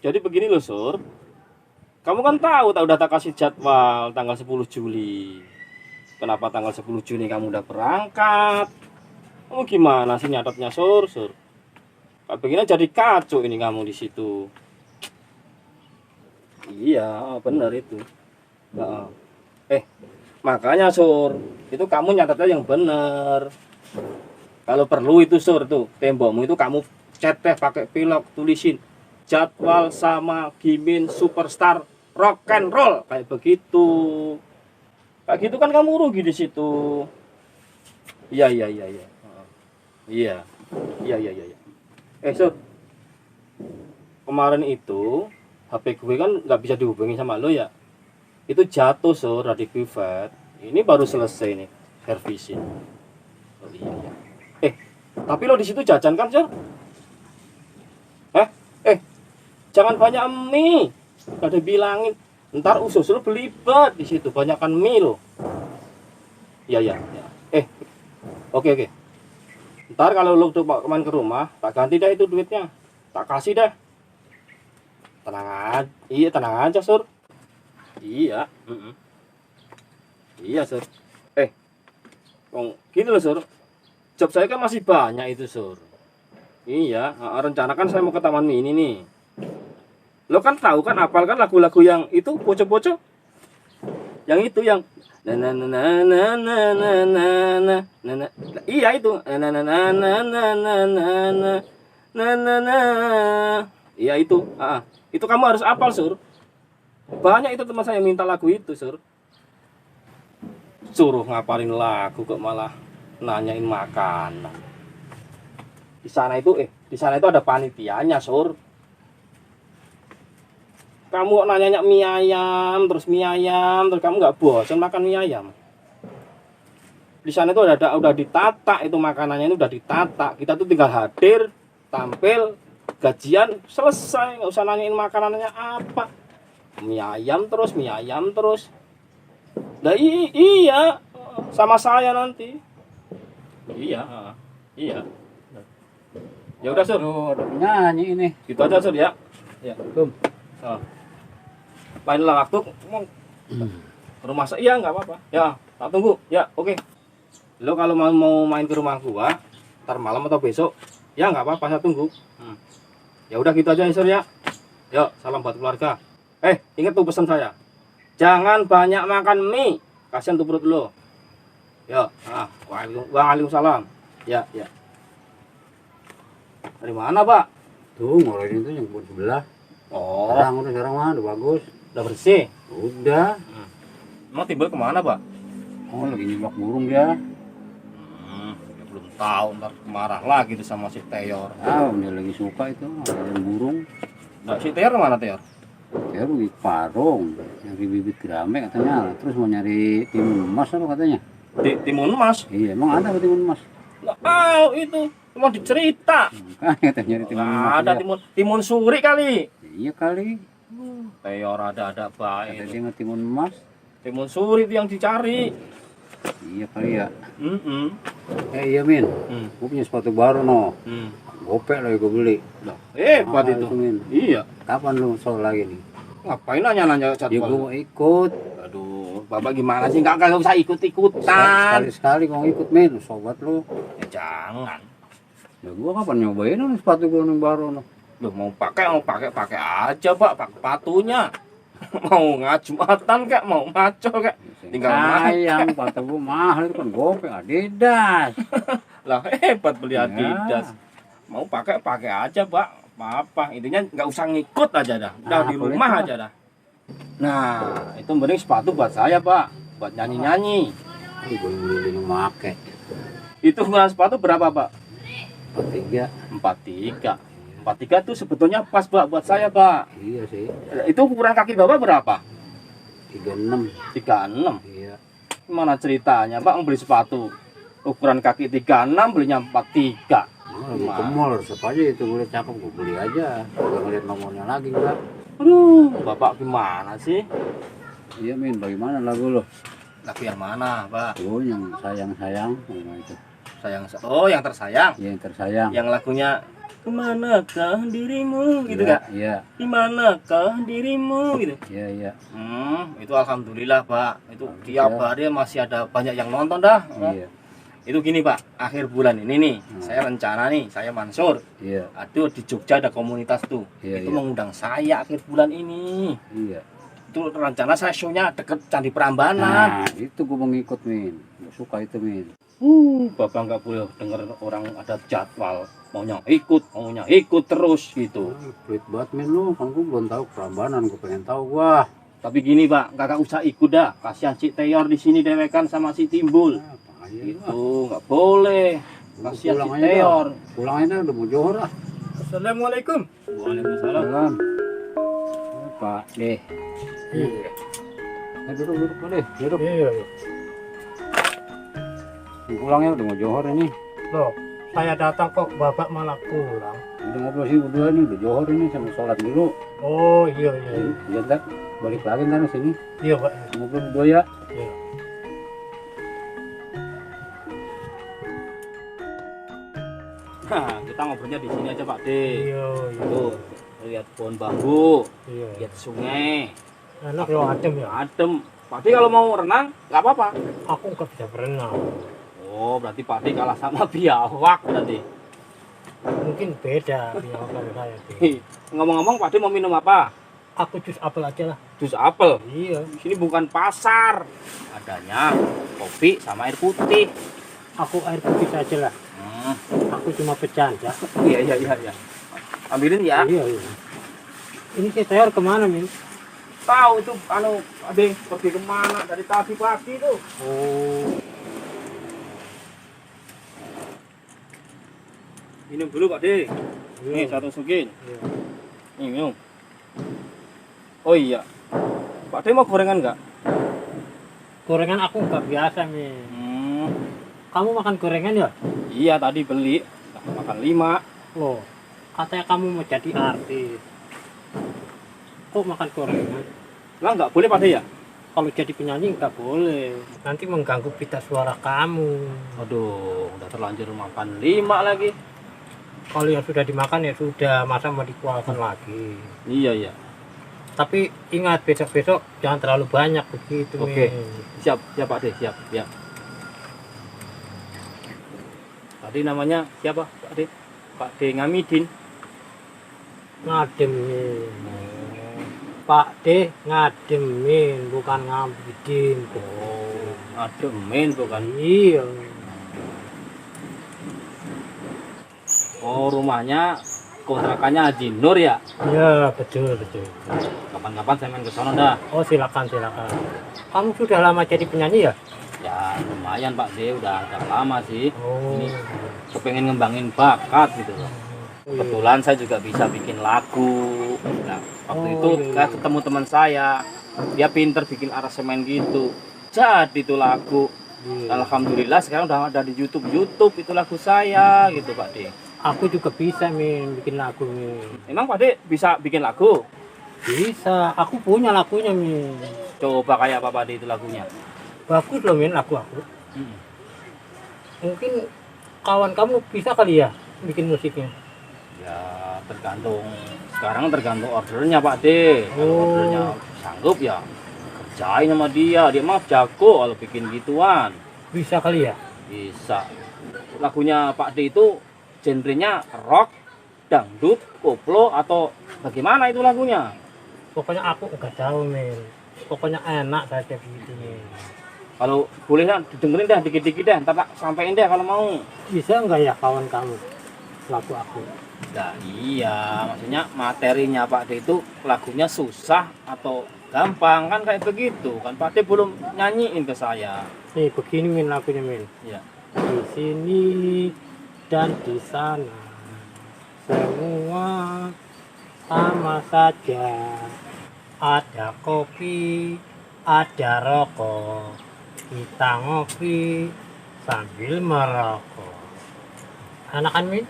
Jadi begini loh Sur, kamu kan tahu tak udah tak kasih jadwal tanggal 10 Juli. Kenapa tanggal 10 Juni kamu udah berangkat? Kamu gimana sih nyatetnya Sur? Kayak begini jadi kacau ini kamu di situ. Iya, benar itu. Nah, makanya Sur, itu kamu nyatetnya yang benar. Kalau perlu itu Sur tuh, tembokmu itu kamu cat deh pakai pilok, tulisin jadwal sama Gimin Superstar Rock and Roll kayak begitu. Kayak gitu kan kamu rugi di situ. Iya, iya, iya, iya. Iya. Iya, iya, iya, iya. Sur, kemarin itu HP gue kan nggak bisa dihubungi sama lo ya. Itu jatuh Sur dari privat. Ini baru selesai nih servicing. Oh, iya. Tapi lo di situ jajan kan, Sur? Jangan banyak mie. Gak ada bilangin. Ntar usus lo belibet di situ, banyakkan mie lo. Iya, iya, ya. Oke. Ntar kalau lo tuh main ke rumah, tak ganti deh itu duitnya. Tak kasih deh. Tenang aja. Iya, tenang aja, Sur. Iya. Iya, Sur. Gini loh, Sur. Job saya kan masih banyak itu, Sur. Iya, rencana kan saya mau ke Taman Mini nih. Lo kan tahu kan, apal kan lagu-lagu yang itu poco-poco. Yang itu yang na na na na na na na na na na. Iya itu. Na na na na na na na na na na. Iya itu. Itu kamu harus apal, Sur. Banyak itu teman saya minta lagu itu, Sur. Suruh ngapalin lagu kok malah nanyain makanan. Di sana itu ada panitianya, Sur. Kamu nanyanya mie ayam, terus kamu nggak bosan makan mie ayam. Di sana itu udah ditata, itu makanannya itu udah ditata. Kita tuh tinggal hadir, tampil, gajian, selesai, nggak usah nanyain makanannya apa. Mie ayam terus. Nah iya, sama saya nanti. Iya. Ya udah Sur. Ada nyanyi ini. Gitu aja Sur ya. Ya. Lain lah waktu mau ke rumah saya, iya nggak apa-apa. Ya, tak tunggu. Ya, oke. Lo kalau mau main ke rumah gua, ntar malam atau besok, ya nggak apa-apa, saya tunggu. Ya udah gitu aja Sur ya. Yuk, salam buat keluarga. Ingat tuh pesan saya. Jangan banyak makan mie, kasihan tuh perut lo. Yuk, waalaikumsalam. Ya. Dari mana, Pak? Tuh, ngoroin itu yang buat sebelah. Oh, Sekarang mah udah bagus. udah bersih. Udah. Emang timbul kemana, Pak? Oh, lagi nyimak burung dia. Ya belum tahu, ntar marah lagi tuh sama si Teor. Dia lagi suka itu ngoroin burung. Nah, si Teor kemana, Teor? Dia lagi parung, nyari bibit gerame katanya. Terus mau nyari timun emas apa katanya? Timun Mas. Iya, emang ada timun emas? Nggak tahu itu, cuma dicerita. Kan katanya nyari timun emas. Ada dia. timun suri kali. Iya kali. Teor ada Kata baik. dia nggak timun emas. Timun suri itu yang dicari. Iya kali ya. Iya. Iya Min, gue punya sepatu baru no. Gopek lagi gue beli. Hebat Mahal itu. Min. Iya. Kapan lu soal lagi nih? Ngapain nanya Ya gue jadwal? mau ikut. Aduh, Bapak gimana sih? Nggak usah ikut-ikutan. Sekali-sekali gue mau ikut Min, sobat lu. Ya jangan. Ya gue kapan nyobain nih sepatu gue yang baru no. Loh, mau pakai aja Pak, pakai sepatunya. Mau ngajumatan kek, mau maco kek. Tinggal sayang, sepatu gue mahal itu kan Gopek Adidas. Lah hebat beli Ya. Adidas. Mau pakai aja Pak. Apa intinya nggak usah ngikut aja dah. Udah Nah, di boleh, rumah Pak. aja dah. Nah, itu mending sepatu buat saya Pak, buat nyanyi-nyanyi. Gue beli yang make. Itu ukuran sepatu berapa Pak? 43. 43 tuh sebetulnya pas Pak buat saya Pak. Iya sih. Itu ukuran kaki Bapak berapa? 36. 36. Iya. Gimana ceritanya Pak membeli sepatu ukuran kaki 36 belinya 43? Lagi ke mall, resep aja itu gue liat cakep gue beli aja. Gak ngeliat nomornya lagi enggak. Aduh, Bapak gimana sih? Iya Min, bagaimana lagu lo? Lagu yang mana Pak? Oh yang sayang-sayang, mana itu? yang tersayang. Yang tersayang. Yang lagunya kemanakah dirimu gitu Iya, Kak? Iya. Dimanakah dirimu gitu. Iya, iya. Itu alhamdulillah Pak. Itu Bagus, tiap ya. hari masih ada banyak yang nonton dah. Iya. Itu gini Pak, akhir bulan ini nih, saya rencana nih, saya Mansur. Iya. Aduh di Jogja ada komunitas tuh. Iya, Itu iya. mengundang saya akhir bulan ini. Iya. Itu rencana saya show-nya deket Candi Prambanan. Nah, itu gue mau ngikut, Min. Gue suka itu, Min. Bapak nggak boleh dengar orang ada jadwal maunya ikut terus gitu. Pelit banget, Min, lu. Kan gue belum tahu Prambanan, gue pengen tahu gua. Tapi gini Pak, kakak usah ikut dah. Kasihan si Teor di sini dewekan sama si Timbul. Nah, pahaya Gitu nggak boleh. Kasihan si Teor. Pulang aja udah mau johor ah. Assalamualaikum. Waalaikumsalam. Salam. Pak deh. Iya. Duduk Pak deh. Duduk. Iya. Pulangnya udah mau johor ini. Loh, saya datang kok Bapak malah pulang. Udah ngobrol sih berdua nih, udah johor ini sama sholat dulu. Oh, iya iya. Iya ntar balik lagi ntar sini. Iya, Pak. Ngobrol berdua ya. Iya. Nah, kita ngobrolnya di sini aja Pak D. Iya, iya. Tuh, lihat pohon bambu, Iya. lihat sungai, Enak ya adem ya. adem. Pak D kalau mau renang nggak apa-apa. Aku nggak bisa berenang. Oh, berarti Pak D kalah sama biawak berarti. Mungkin beda biawakan saya. Sih. Ngomong-ngomong Pak D mau minum apa? Aku jus apel aja lah. Jus apel. Iya. Di sini bukan pasar. Adanya kopi sama air putih. Aku air putih saja lah. Aku cuma bercanda. Iya. Ambilin ya. Iya, iya. Ini si Teor kemana, Min? Tahu itu Pak D pergi kemana dari tadi pagi tuh. Oh. Minum dulu Pak D. Nih Iya. satu sukin. Iya. Nih minum. Oh iya. Pak D mau gorengan nggak? Gorengan aku nggak biasa, Min. Kamu makan gorengan ya? Iya tadi beli. Makan 5. Loh, katanya kamu mau jadi artis. Kok makan gorengan? Lah nggak boleh Pak D ya? Kalau jadi penyanyi nggak boleh. Nanti mengganggu pita suara kamu. Aduh, udah terlanjur makan 5 lagi. Kalau yang sudah dimakan ya sudah, masa mau dikeluarkan lagi. Iya. Tapi ingat besok-besok jangan terlalu banyak begitu. Oke. Min. Siap Pak D, siap. Ya. Tadi namanya siapa Pak D? Pak D Ngamidin. Ngademin. Pak D ngademin, bukan ngabidin. Oh, ademin bukan. Iya. Oh, rumahnya kontrakannya Haji Nur ya? Iya, betul. Kapan-kapan saya main ke sana dah. Oh, silakan. Kamu sudah lama jadi penyanyi ya? Ya, lumayan Pak D, udah agak lama sih. Oh. Ini kepengen ngembangin bakat gitu loh. Iya. Kebetulan saya juga bisa bikin lagu. Nah, waktu Oh, itu iya. saya ketemu teman saya. Dia pinter bikin aransemen gitu. Jadi itu lagu. Iya. Alhamdulillah sekarang udah ada di YouTube itu lagu saya gitu Pak D. Aku juga bisa, Min, bikin lagu, Min. Emang Pak D bisa bikin lagu? Bisa, aku punya lagunya, Min. Coba kayak apa Pak D itu lagunya? Bagus loh, Min, lagu aku. Mungkin kawan kamu bisa kali ya bikin musiknya. Ya tergantung. Sekarang tergantung ordernya Pak D. Kalau Oh. ordernya sanggup ya kerjain sama dia. Dia mah jago kalau bikin gituan. Bisa kali ya? Bisa. Lagunya Pak D itu genrenya rock, dangdut, koplo atau bagaimana itu lagunya? Pokoknya aku nggak tahu, Min. Pokoknya enak saja begitu, Min. Kalau boleh kan didengerin dah dikit-dikit deh, ntar tak sampein deh kalau mau. Bisa nggak ya kawan kamu lagu aku? Nah iya, maksudnya materinya Pak D itu lagunya susah atau gampang kan kayak begitu kan Pak D belum nyanyiin ke saya. Nih begini, Min, lagunya, Min. Ya. Di sini dan di sana semua sama saja. Ada kopi, ada rokok. Kita ngopi sambil merokok. Enakan, Min?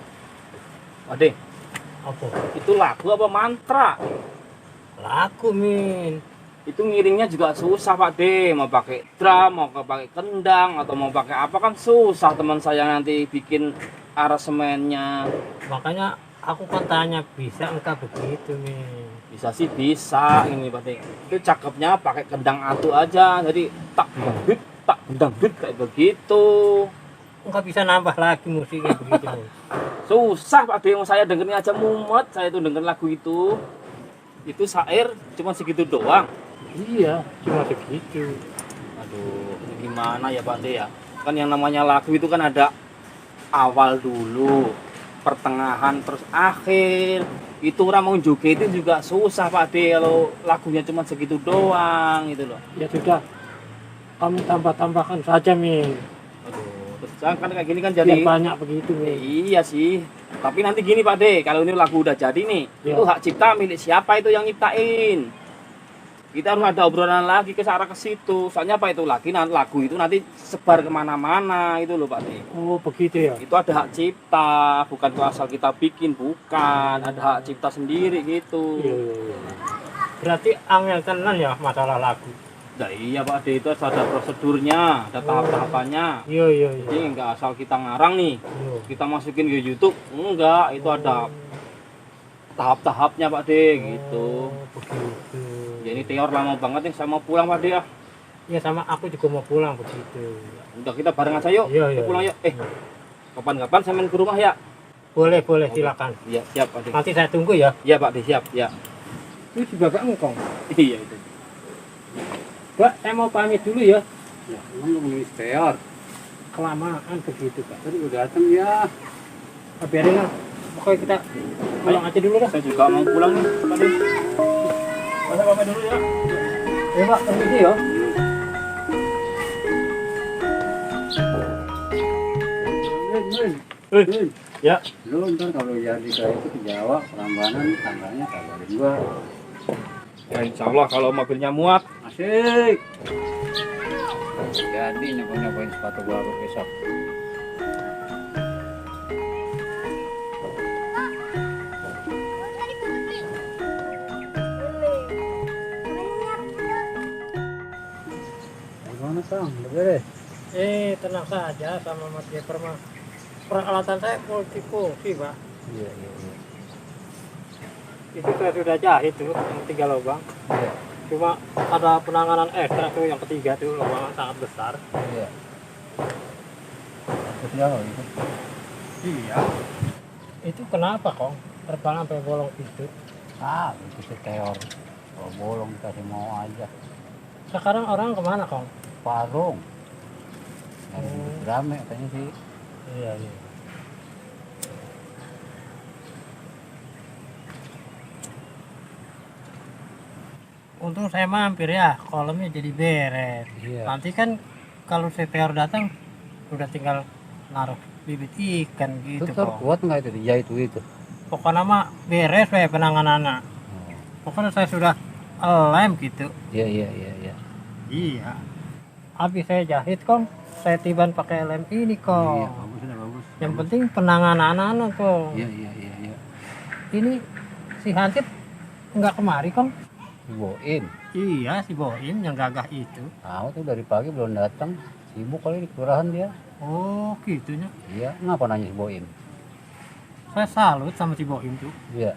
Pak D, Apa? itu lagu apa mantra? Lagu, Min. itu ngiringnya juga susah Pak De, mau pakai drum, mau pakai kendang atau mau pakai apa kan susah teman saya nanti bikin aransemennya. Makanya aku kan tanya bisa enggak begitu nih. Bisa sih bisa ini Pak De. Itu cakepnya pakai kendang atu aja, jadi tak gendang dut kayak begitu. Enggak bisa nambah lagi musiknya begitu. Susah Pak De, saya dengernya aja mumet, saya tuh denger lagu itu. Itu syair cuma segitu doang. Iya, cuma segitu. Aduh, ini gimana ya Pak De ya? Kan yang namanya lagu itu kan ada awal dulu, pertengahan, terus akhir. Itu orang mau jogetin juga susah Pak De kalau lagunya cuma segitu doang gitu loh. Ya sudah, kamu tambah-tambahkan saja Min. Aduh, terus kan kayak gini kan Biar jadi banyak begitu Min. iya sih. Tapi nanti gini Pak De, kalau ini lagu udah jadi nih, Ya. itu hak cipta milik siapa itu yang nyiptain? Kita harus ada obrolan lagi ke arah ke situ. Soalnya apa itu lagi nanti lagu itu nanti sebar kemana-mana itu loh Pak De. Oh begitu ya. Itu ada hak cipta, bukan tuh asal kita bikin, bukan. Ada hak cipta sendiri gitu. Iya, iya, iya. Berarti angel tenan ya masalah lagu. Nah, iya Pak De, itu harus ada prosedurnya, ada tahap-tahapannya. Iya iya iya. Jadi nggak asal kita ngarang nih, Iya. kita masukin ke YouTube, enggak. Itu ada tahap-tahapnya Pak De gitu. Oh, begitu. Jadi Teor lama banget nih, saya mau pulang Pak De ya. Ya sama aku juga mau pulang begitu. Udah kita bareng aja yuk, Iya, kita iya, pulang iya. yuk. Kapan-kapan saya main ke rumah ya. Boleh boleh Oke. silakan. Iya siap Pak De. Nanti saya tunggu ya. Iya Pak De siap ya. Itu juga gak ngkong. Iya itu. Mbak, saya mau pamit dulu ya. Ya, emang lu mau istiar. Kelamaan begitu Pak. Tadi udah datang ya. Biarin lah. Pokoknya kita pulang aja dulu dah. Saya juga mau pulang nih Pak De. Masa pamit dulu ya. Ya Pak, permisi ya. Ya. Lu ntar kalau jadi kayak itu ke Jawa, Prambanan, tangganya kabarin gua. Ya insya Allah kalau mobilnya muat. Asik. Jadi nyobain sepatu baru besok. Gimana Kang? Udah beres? Tenang saja sama Mas Jeper mah. Peralatan saya multifungsi Pak. Iya, iya, iya. Itu saya sudah jahit tuh yang 3 lubang. Iya, Cuma ada penanganan ekstra tuh yang ketiga tuh lubang sangat besar. iya. Terus ya itu. Iya. Itu kenapa Kong? Terbang sampai bolong itu. Ah, itu si Teor. Kalau bolong kasih mau aja. Sekarang orang kemana Kong? Parung. Yang Oh. rame katanya sih. Iya iya. Untung saya mampir ya, kolamnya jadi beres. Iya. Nanti kan kalau CPR datang udah tinggal naruh bibit ikan Itu gitu Tor, Kong. kuat nggak itu dijahit itu? Pokoknya mah beres we penanganannya. Pokoknya saya sudah lem gitu. Iya, iya, iya, iya. Iya. Habis saya jahit Kong, saya tiban pakai lem ini Iya, Kong. bagus sudah bagus. Yang penting penanganan Kong. Iya, iya, iya, iya. Ini si Hansip nggak kemari Kong? Boim. Iya si Boim yang gagah itu. Tahu tuh dari pagi belum datang. Sibuk kali di kelurahan dia. Oh gitunya. Iya, ngapa nanya si Boim? Saya salut sama si Boim tuh. Iya.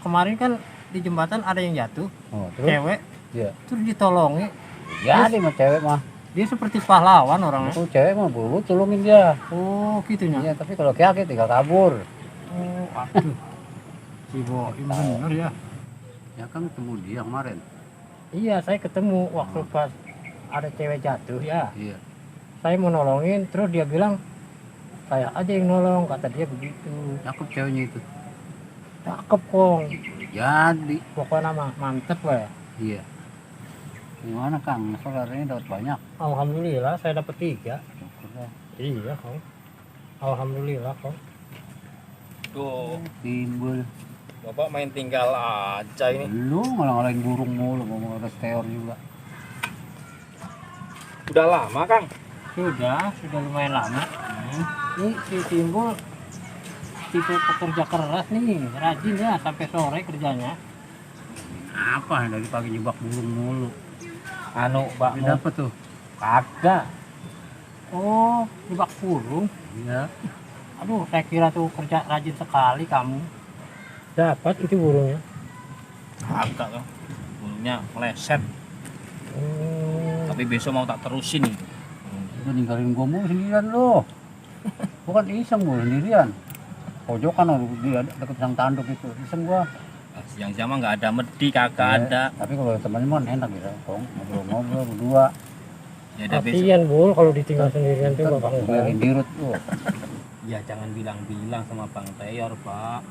Kemarin kan di jembatan ada yang jatuh, Oh, terus? cewek, Iya. terus ditolongi. Jadi mah cewek mah. Dia seperti pahlawan orangnya. Itu cewek mah buru tolongin dia. Oh gitunya. Iya, tapi kalau kaki tinggal kabur. Oh aduh. Si Boim bener ya. Ya kan ketemu dia kemarin. Iya saya ketemu waktu pas ada cewek jatuh ya. Iya. Saya mau nolongin, terus dia bilang saya aja yang nolong, kata dia begitu. Cakep ceweknya itu. Cakep Kong. Jadi. Pokoknya mah mantep lah. Iya. Gimana Kang? Masuk hari ini dapat banyak. Alhamdulillah saya dapat 3. Syukurlah. Iya Kong. Alhamdulillah Kong. Tuh, Timbul. Bapak main tinggal aja ini. Lu ngalang-ngalain burung mulu, ngomong ada steor juga. Udah lama Kang. Sudah lumayan lama. Ini si Timbul tipe pekerja keras nih, rajin ya sampai sore kerjanya. Apa dari pagi jebak burung mulu? Anu, Pak, Ini dapat tuh. kagak. Oh, jebak burung. Iya. Aduh, saya kira tuh kerja rajin sekali kamu. Dapat itu burungnya. Kagak kan. Burungnya meleset. Oh. Tapi besok mau tak terusin itu. Udah ninggalin gua mulu sendirian lo. Bukan iseng gua sendirian. Pojokan lo di deket sang tanduk itu. Iseng gua. Siang-siang mah nggak ada medi, kagak Ya, ada. Tapi kalau teman-teman enak gitu, Kong. Ngobrol-ngobrol berdua. Ya udah besok. Kasian, Bul, kalau ditinggal sendirian tuh Kan Bapak. ninggalin dirut tuh. Ya jangan bilang-bilang sama Bang Teor, Pak.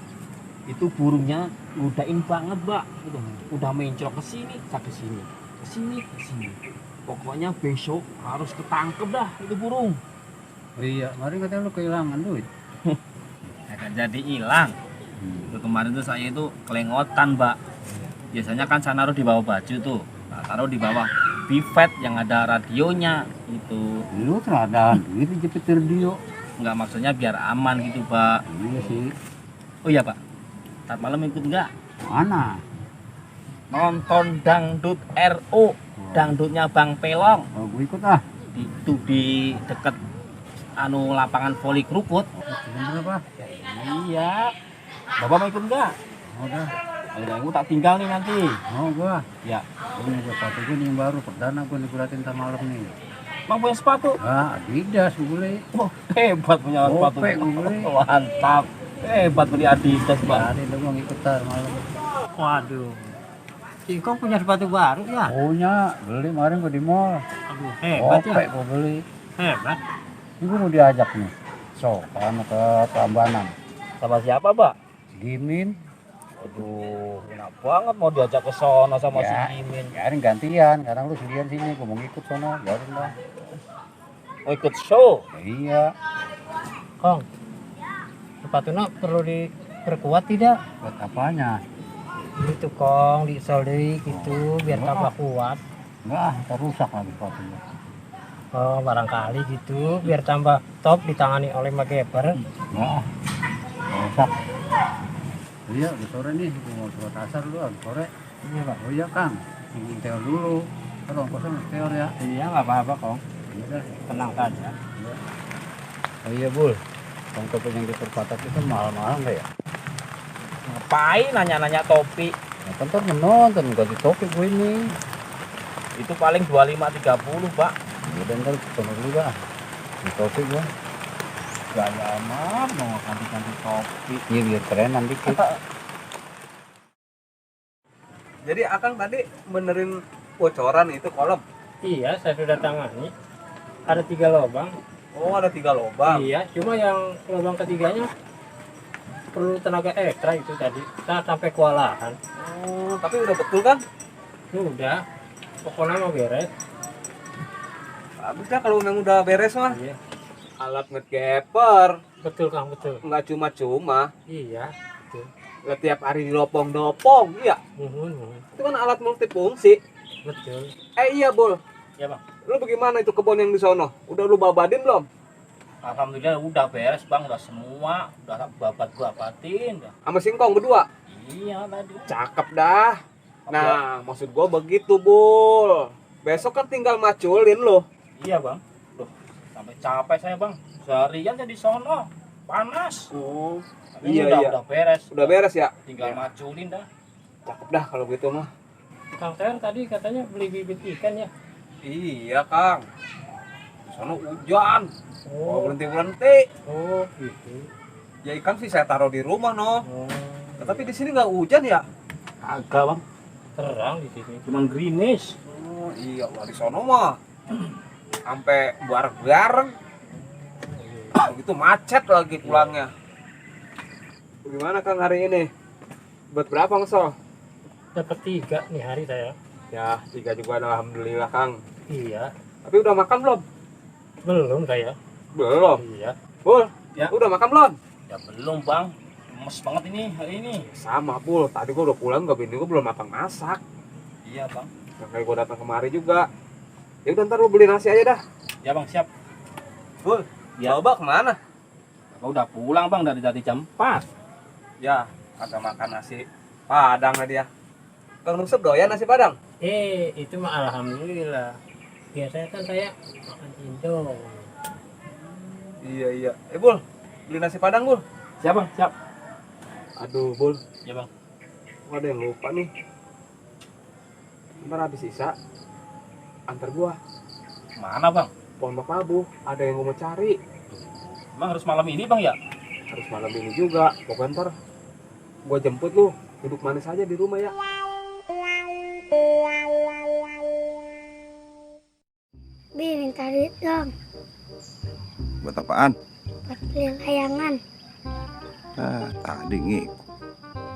Itu burungnya ngudain banget, Pak. Udah mencrok ke sini, ke sini, ke sini, ke sini. Pokoknya besok harus ketangkep dah itu burung. Oh iya, kemarin katanya lu kehilangan duit. Akan jadi hilang. Tuh, kemarin tuh saya itu kelengotan, Mbak. Biasanya kan saya naruh di bawah baju tuh. Nah, taruh di bawah bivet yang ada radionya itu. Lu teradaan duit dijepit radio. Nggak, maksudnya biar aman gitu, Pak. Iya sih. Oh iya, Pak. Ntar malam ikut nggak? Mana? Nonton dangdut RO, dangdutnya Bang Pelong. Oh, gue ikut ah. Itu di deket anu lapangan voli kerukut. Bener apa? Iya. Bapak mau ikut nggak? Oh, udah. Ayo, aku tak tinggal nih nanti. Oh, gua. Ya. Ini gua sepatu gue nih yang baru. Perdana gua dikuratin sama malam nih. Bang punya sepatu? Ah, Adidas gue beli. Oh, hebat punya sepatu. Opek gue beli. Mantap. Hebat beli Adidas, Bang. Ada lu ngikut tar malam. Waduh. Singkong punya sepatu baru ya? Punya, beli kemarin gua di mall. Aduh, hebat ya. Opek gua beli. Hebat. Ini gua mau diajak nih. So, kamu ke Prambanan. Sama siapa, Pak? Gimin. Aduh, enak banget mau diajak ke sono sama si Ya. Mimin. Biarin gantian, kadang lu sendirian sini, gua mau ngikut sono, biarin lah. Mau ikut show? Iya, Kong, sepatunya perlu diperkuat tidak? buat apanya? Gitu Kong, disolderik gitu biar tambah kuat. Enggak, ntar rusak lagi sepatunya. Oh, barangkali gitu biar tambah top ditangani oleh MacGyver. Enggak, rusak. Iya, di sore nih, gua mau sholat asar dulu, di sore. Iya, Pak. Oh iya, Kang, tungguin Teor dulu. Kan ongkosnya mas Teor ya. Iya, nggak apa-apa Kong. Iya dah. Tenang saja. Iya. Oh iya, Bul. Kang topi yang di perpatat itu mahal-mahal nggak ya? Ngapain nanya-nanya topi? Nah, kan ntar menonton, ganti topi gue ini. Itu paling 25-30, Pak. Udah ntar sono dulu dah. Di topi gua. Gaya amat mau ganti-ganti topi. Iya, biar kerenan dikit. Jadi Akang tadi benerin bocoran itu kolam. Iya, saya sudah tangani. Ada 3 lubang. Oh, ada 3 lubang. Iya, cuma yang lubang ketiganya perlu tenaga ekstra itu tadi. Saya sampai kewalahan. Oh, tapi udah betul kan? Udah, pokoknya mau beres. Bagus dah kalau memang udah beres mah. Iya, Alat ngegeper betul Kang, betul. nggak cuma-cuma. Iya, betul. Nggak tiap hari didopong-dopong. Iya, Nuhun. itu kan alat multifungsi. Betul. Iya, Bol. Ya, Bang. Lu bagaimana itu kebun yang di sono? Udah lu babadin belum? Alhamdulillah udah beres, Bang. Udah semua, udah babat-babatin. Sama singkong berdua? Iya tadi. Cakep dah. Nah, maksud gua begitu, Bol. Besok kan tinggal maculin lo. Iya, Bang. Loh, sampai capek saya, Bang. Seharian jadi sono. Panas. Oh, Tapi iya, udah, iya. udah beres. Udah beres ya? Tinggal Ya. maculin dah. Cakep dah kalau gitu mah. Kang Ter tadi katanya beli bibit ikan ya? Iya, Kang. Di sono hujan. Oh, Oh, berhenti-berhenti. oh gitu. Ya ikan sih saya taruh di rumah, no. Oh, Tapi di sini nggak hujan ya? Agak, Bang. terang di sini. Cuman greenish. Oh, iya, lah di sono mah. Sampai bareng-bareng. Begitu macet lagi pulangnya. Gimana Kang hari ini? Buat berapa ngesol? Dapat 3 nih hari saya. Ya, 3 juga alhamdulillah, Kang. Iya, Tapi udah makan belum? belum saya. Belum. Iya. Bul, Ya. udah makan belum? Ya belum, Bang. Lemes banget ini hari ini. Sama, Bul. Tadi gua udah pulang, gak bini gua belum masak. Iya, Bang. Makanya gua datang kemari juga. Ya udah ntar lu beli nasi aja dah. Ya, Bang, siap. Bul, Ya. coba kemana? Bapak udah pulang, Bang, dari tadi jam 4. Ya, kagak makan nasi Padang lah dia. Kang Nusuk doyan nasi Padang? Itu mah alhamdulillah. Biasanya kan saya makan Indo. Iya. Bul, beli nasi Padang, Bul. Siapa? Siap. Aduh, Bul. Ya, Bang. Gua ada yang lupa nih. Ntar habis Isa, antar gua. Mana, Bang? Pohon Bakabu, ada yang gua mau cari. Emang harus malam ini, Bang, ya? Harus malam ini juga. Pokoknya ntar gua jemput lu. Duduk manis aja di rumah ya. Bi, minta duit dong. Buat apaan? Buat beli layangan. Tadi ngikut.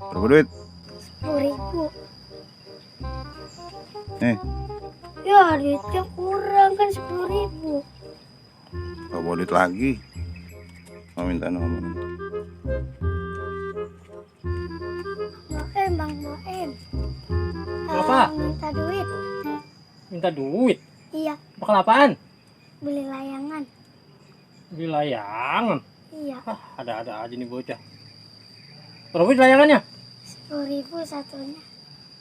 Berapa duit? 10.000. Nih, Ya, duitnya kurang kan 10.000. gak bawa duit lagi. Mau minta nomor. Boem, Bang Boem. Apa? Minta duit. Minta duit. Iya, Bakal apaan? beli layangan. Beli layangan. Iya, Ada-ada aja nih bocah. Berapa duit layangannya? 10.000 satunya.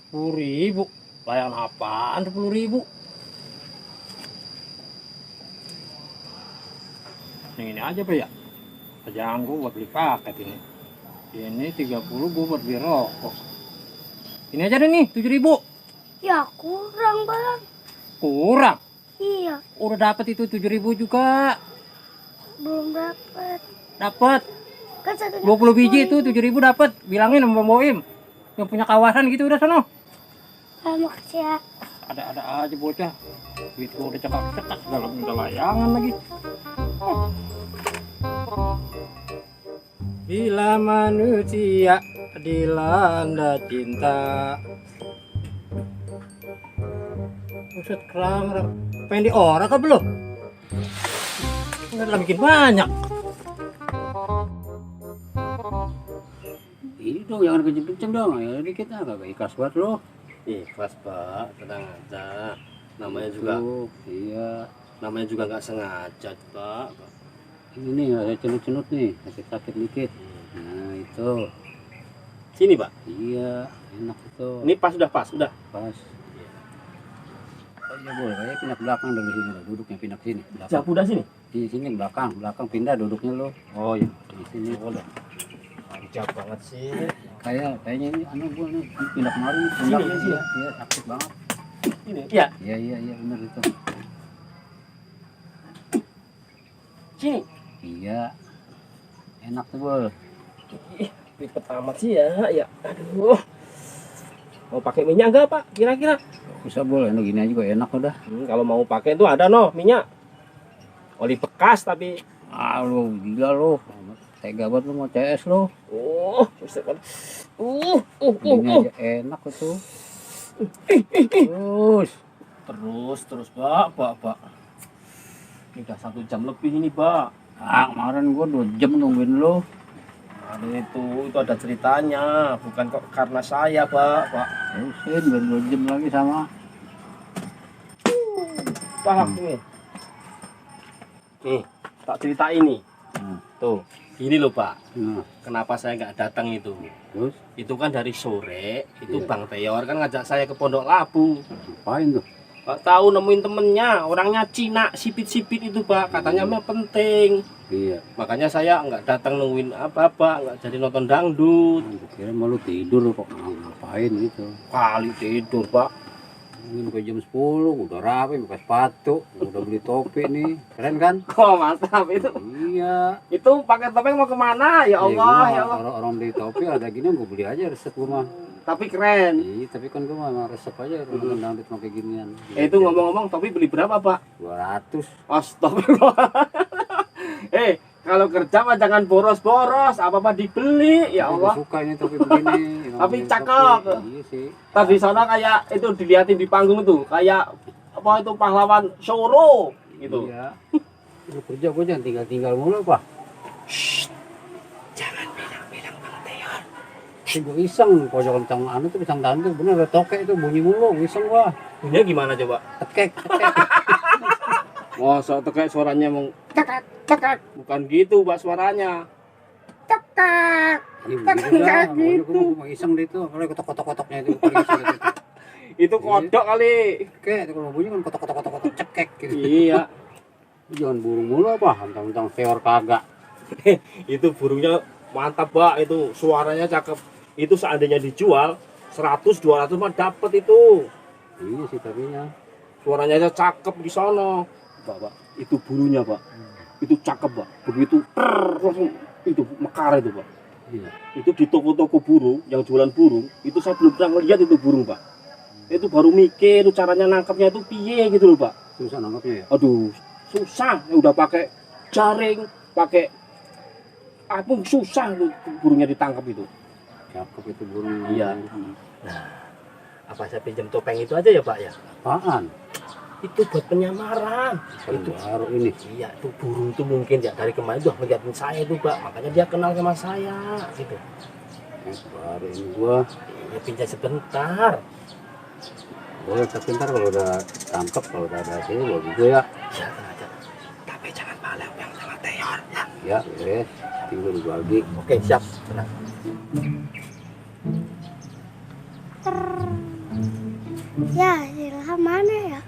10.000. Layangan apaan 10.000? Yang ini aja Pak ya. Jangan gua buat beli paket ini. Ini 30 gua buat beli rokok. Ini aja deh nih 7.000. Ya, kurang, Bang. Kurang. Iya, Udah dapet itu 7.000 juga. belum dapat. Dapat Kan satunya 20 biji 10.000. itu 7.000 dapat. Bilangin sama Bang Boim. Yang punya kawasan gitu udah sono. Ah, makasih ya. Ada-ada aja bocah. Duit gua udah cekak-cekak dalam minta layangan lagi. Bila manusia dilanda cinta. Buset kerang. Pengen diorak apa belum? Enggak lah bikin banyak. Ini dong, jangan kenceng-kenceng dong. Ya dikit lah, kagak ikhlas buat lo. Ikhlas, Pak. Tenang aja. Namanya juga Iya. namanya juga nggak sengaja, Pak. Ini nih, ada cenut-cenut nih, sakit-sakit dikit. Nah, itu. Sini, Pak. Iya, enak itu. Ini pas, udah. Pas. Oh iya boleh, kayak pindah ke belakang dari sini, duduknya pindah ke sini. Belakang. Siap udah sini. Di sini belakang pindah duduknya lo. Oh iya. Di sini boleh. Mantap banget sih. Kayaknya ini anu gua nih pindah kemarin, Sini, pindah sini. iya, sakit banget. Ini. Iya, Iya benar itu. sini. Iya. Enak tuh, Bol. Ribet amat sih ya. Aduh. Mau pakai minyak enggak, Pak? Kira-kira? Bisa, Bol, enak gini aja juga enak udah. Kalau mau pakai itu ada minyak. Oli bekas tapi Ah, lu gila lu. Tega banget lu mau CS lu. buset. Gini aja enak itu. Terus, Pak. Ini udah 1 jam lebih ini, Pak. Ah, kemarin gua 2 jam nungguin lu. Aduh, itu ada ceritanya, bukan kok karena saya, Pak. Terusin biar 2 jam lagi sama. Pak, nih, tak cerita ini. Tuh, gini loh, Pak. Nah, Kenapa saya nggak datang itu? terus Itu kan dari sore, itu Iya. Bang Teor kan ngajak saya ke Pondok Labu. ngapain tuh? Nggak tahu nemuin temennya, orangnya Cina, sipit-sipit itu, Pak. Katanya mah penting. Iya. Makanya saya nggak datang nungguin apa-apa, nggak jadi nonton dangdut. Gua kira mau lu tidur kok ngapain gitu. Kali tidur, Pak. Mungkin ke jam 10 udah rapi pakai sepatu, udah beli topi nih. Keren kan? Oh, mantap itu. Iya. Itu pakai topeng mau kemana? Ya Allah, ya Allah. Orang beli topi ada gini gue beli aja resep gue mah. Tapi keren. Iya, tapi kan gue mah resep aja kalau dangdut mau kayak ginian. Itu ngomong-ngomong, topi beli berapa, Pak? 200. Astagfirullah. Kalau kerja mah jangan boros-boros, apa-apa dibeli, ya Tapi gua Allah. suka ini topi begini. Emang Tapi beli cakep. topi. Iya sih. Tadi di sana kayak itu dilihatin di panggung tuh, kayak apa itu pahlawan Soro gitu. Iya. Lu kerja gue jangan tinggal-tinggal mulu, Pak. Jangan bilang-bilang Bang Teor. Si gue iseng, pojok kencang anu tuh pisang tanduk, bener ada tokek itu bunyi mulu, iseng gua. Bunyinya gimana coba? Tekek. Masa tuh kayak suaranya mau cekak. Bukan gitu, Pak, suaranya. Cekak. Ini begitu dah, pokoknya gue mau iseng deh itu, kalau kotok-kotok-kotoknya itu paling iseng itu. Itu kodok kali. Kayak itu kalau bunyi kan kotok cekek gitu. Iya. Jangan burung mulu apa, tentang seor kagak. Itu burungnya mantap, Pak. Itu suaranya cakep. Itu seandainya dijual 100-200 mah dapat itu. Iya sih tapinya. Suaranya aja cakep di sono. Pak, itu burungnya, Pak. Itu cakep, Pak. Begitu langsung itu mekar itu, Pak. Iya. Itu di toko-toko burung yang jualan burung, itu saya belum pernah ngeliat itu burung, Pak. Itu baru mikir itu caranya nangkapnya itu piye gitu loh, Pak. Susah nangkapnya ya. Aduh, susah. Ya udah pakai jaring, pakai apa susah itu burungnya ditangkap itu. Cakep itu burung. Iya. Apa saya pinjam topeng itu aja ya, Pak ya? Apaan? Itu buat penyamaran. Itu Baru ini. iya, itu burung itu mungkin ya dari kemarin udah ngeliatin saya tuh, Pak. Makanya dia kenal sama saya gitu. Baru ini gua. Ya pinjam sebentar. Boleh tapi ntar kalau udah tangkap, kalau udah ada hasilnya gua juga ya. Ya, aja. Tapi jangan malah yang sama teor ya. Ya, beres. Tinggal dibagi. Oke, siap. Tenang. Ya, Ilham mana ya?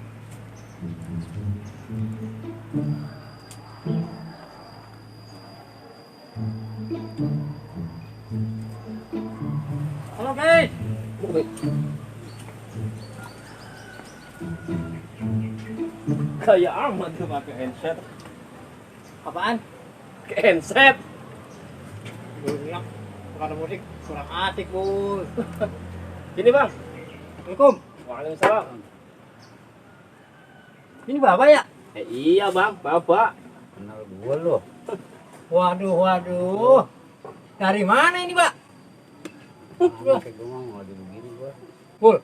Halo guys. Kayak amat tuh pakai handset. Apaan? Pakai handset. Bilang kurang musik, kurang asik bul. Gini, Bang. Assalamualaikum. Waalaikumsalam. Ini bapak ya? Iya, Bang. Bapak. Kenal gua loh. Waduh. Dari mana ini pak? Kayak gua mau ada begini gua. Bul,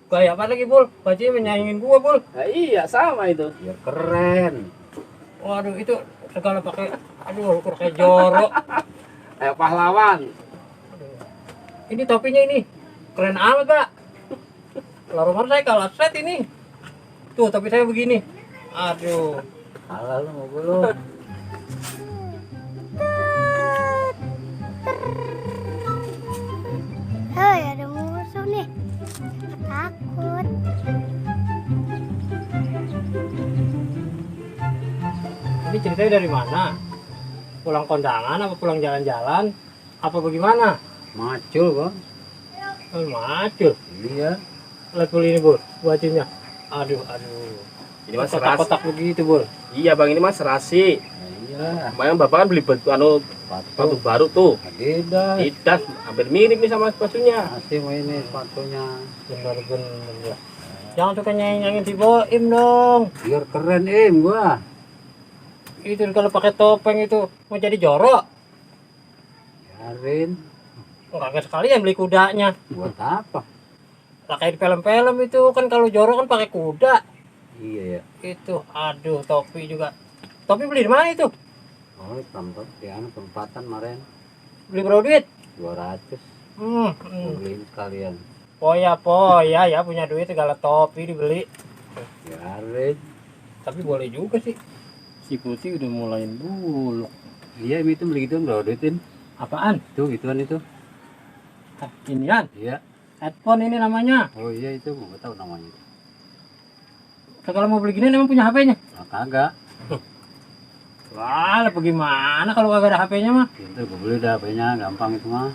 kayak apa lagi bul? Bajunya menyaingin gua bul. Nah, iya, sama itu. Biar keren. Waduh itu segala pakai, aduh kayak jorok. Kayak pahlawan. Ini topinya ini keren amat pak. Larumar saya kalah set ini. Tuh topi saya begini. Aduh. Halal lu mau gua lu. Hei, ada musuh nih. Takut. Ini ceritanya dari mana? Pulang kondangan apa pulang jalan-jalan? Apa bagaimana? Macul gua. Oh, macul. Iya. Lihat bul ini bul, bajunya. Aduh. Ini mas serasi. Kotak-kotak begitu bul. Iya, Bang, ini mas serasi. Iya. Kemarin Bapak kan beli batu Sepatu baru tuh. Adidas. Tidak, hampir mirip nih sama bajunya. Masih mau ini sepatunya. Bener-bener ya. Jangan suka nyanyi-nyanyi si Boim dong. Biar keren gua. Itu kalau pakai topeng itu mau jadi jorok. Biarin. Enggak sekalian beli kudanya. Buat apa? Lah kayak di film-film itu kan kalau jorok kan pakai kuda. Iya ya. Itu aduh topi juga. Topi beli di mana itu? Oh, tempatan kemarin Beli berapa duit? 200. Hmm. Beliin sekalian. Poya ya punya duit segala topi dibeli. Biarin. Tapi boleh juga sih. Si Putih udah mulain buluk. Iya, itu beli gitu berapa duitin? Apaan? Itu gituan itu. Inian, Iya. headphone ini namanya. Oh iya itu gua nggak tahu namanya. Kalau mau beli gini emang punya HP-nya? Nah, kagak. Wah, bagaimana kalau kagak ada HP-nya mah? Itu gua beli dah HP-nya, gampang itu mah.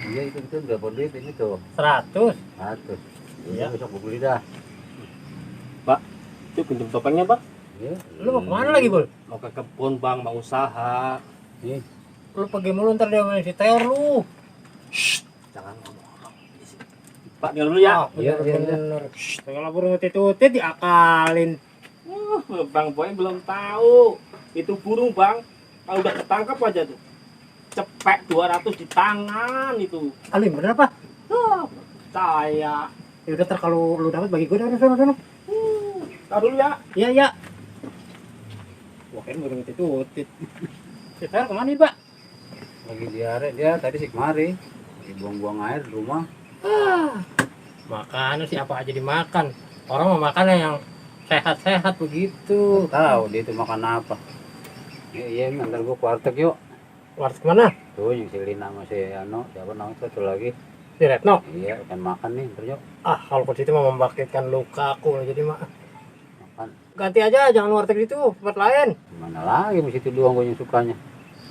Iya itu berapa duit ini tuh? 100. 100. Iya. Besok gua beli dah. Itu pinjam topengnya, Bang. Iya. Lu mau kemana lagi, Bul? Mau ke kebun, Bang, mau usaha. Nih, Lu pergi mulu ntar dia main si Teor lu. Jangan ngomong. Pak, tinggal dulu ya. Iya, iya, Bener. Kalau burung utit-utit diakalin. Bang Boy belum tahu. Itu burung, Bang. Kalau udah ketangkap aja tuh. Cepek 200 di tangan itu. Alim bener apa? Saya. Ya udah ntar kalau lu dapat bagi gue dah sono. Tahu dulu ya. Iya. Wah, kan burung utit-utit. Si Teor kemana nih, Pak? lagi diare dia tadi sih kemari. Lagi buang-buang air di rumah. Makanan sih apa aja dimakan. Orang mau makan yang sehat-sehat begitu. Tahu dia itu makan apa. Iya, antar gua ke warteg yuk. Warteg mana? Tuh yang si Lina sama si Ano, siapa namanya satu lagi. Si Retno. Iya, ikan makan nih, ntar yuk. Ah, kalau ke situ mah membangkitkan luka aku jadi mah. Makan. Ganti aja, jangan warteg itu, tempat lain. Gimana lagi, di situ doang gue yang sukanya.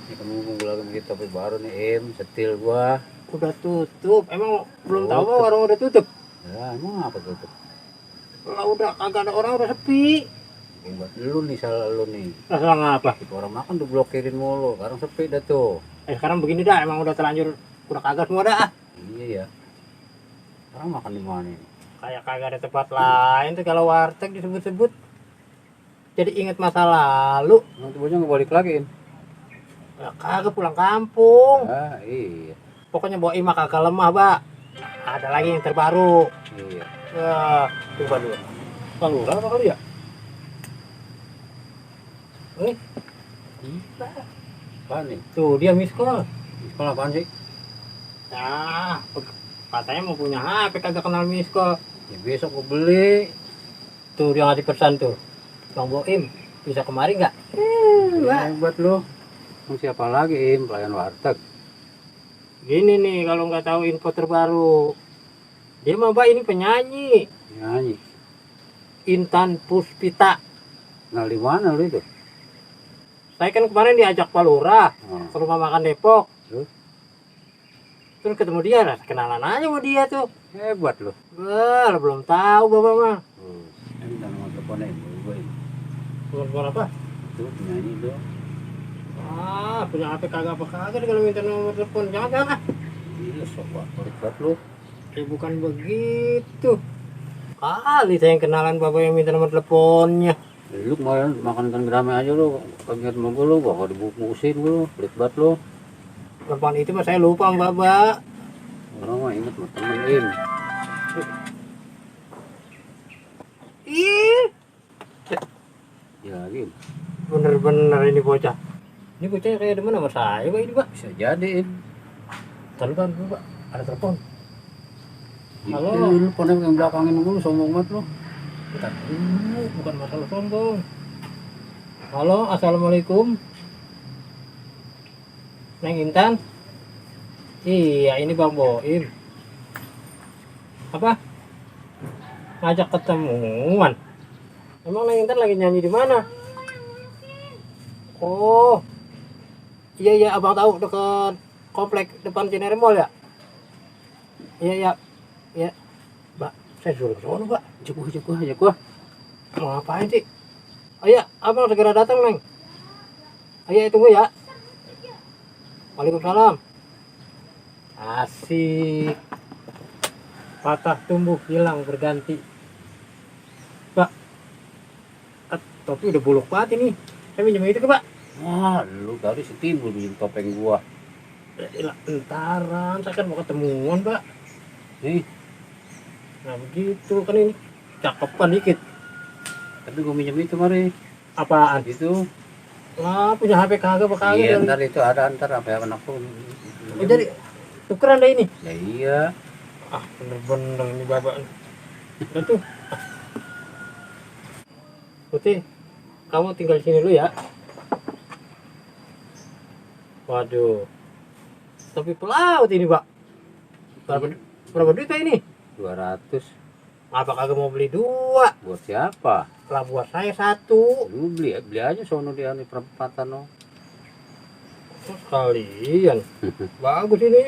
Ini kan gue lagi begitu tapi baru nih, setil gua. Udah tutup, emang belum tahu mah warung udah tutup. Ya, emang apa tutup? Lah udah kagak ada orang, udah sepi. Ya, buat lu nih, salah lu nih. Lah salah ngapa? Itu orang makan tuh blokirin mulu, sekarang sepi dah tuh. Sekarang begini dah, emang udah terlanjur, udah kagak semua dah. Iya ya. Sekarang makan di mana ini? Kayak kagak ada tempat lain tuh kalau warteg disebut-sebut. Jadi inget masa lalu. Nanti bocah nggak balik lagi. Lah kagak pulang kampung. Ah iya. Pokoknya bawa imak kagak lemah, Pak. Ada lagi yang terbaru. Iya. Wah, coba dulu. Bang Lurah apa kali ya? Gila. Apaan nih? Tuh dia miss call. Sekolah apaan sih? Ya, katanya mau punya HP kagak kenal miss call. Ya besok gue beli. Tuh dia ngasih pesan tuh. Bang Boim, bisa kemari nggak? Hebat lo. Mau siapa lagi pelayan warteg? Gini nih kalau nggak tahu info terbaru. Dia mah Mbak ini penyanyi. Nyanyi. Intan Puspita. Nah di mana lu itu? Saya kan kemarin diajak Pak Lurah Oh. ke rumah makan Depok. Terus? Ketemu dia, lah kenalan aja sama dia tuh. Hebat lo. Wah, belum tahu Bapak mah. Ini kan nomor teleponnya gue. Nomor apa? Itu penyanyi itu. Ah, punya HP kagak apa kagak kalau minta nomor telepon. Jangan ah. Iya sok banget lo. Bukan begitu. Kali saya yang kenalan Bapak yang minta nomor teleponnya. Lu kemarin makan ikan gerame aja lu. Kaget sama gue lu, bakal dibungkusin lu. Pelit banget lu. Telepon itu mah saya lupa Bapak. Orang mah inget mah temen Ih, Ya lagi. bener-bener ini bocah. Ini bocahnya kayak demen sama saya Pak ini Pak. Bisa jadi Taruhan dulu Pak, ada telepon. Halo. Halo. Lu pernah yang belakangin dulu sombong banget lu. Bentar dulu, bukan masalah sombong. Halo, assalamualaikum. Neng Intan. Iya, ini Bang Boim. Apa? Ngajak ketemuan. Emang Neng Intan lagi nyanyi di mana? Oh. Iya iya, Abang tahu dekat komplek depan Cinere Mall ya? Iya iya. Iya. Mbak, saya suruh ke sono, Pak. Ajak gua. Mau ngapain sih? Ayo, abang segera datang, Neng. Ayo, tunggu ya. Waalaikumsalam. Asik. Patah tumbuh hilang berganti. Pak, topi udah bolok banget ini. Saya minjem itu ke Pak. Wah, lu tadi setimbul bikin topeng gua. Entaran, saya kan mau ketemuan, Pak. Nih, Nah begitu kan ini cakepan dikit. tapi gua minjem itu mari. Apaan? Itu. Wah, punya HP kagak apa kagak? Iya, kali. ntar itu ada apa ya anak tuh. Oh, jadi tukeran deh ini. Ya iya. Ah, bener-bener ini bapak. Udah tuh. Putih, kamu tinggal di sini dulu ya. Waduh. Tapi pelaut ini, Pak. Berapa duit ini? 200. Apa kagak mau beli dua? Buat siapa? Lah buat saya satu. Lu beli aja sono di ane perempatan no. Oh, sekalian. Bagus ini.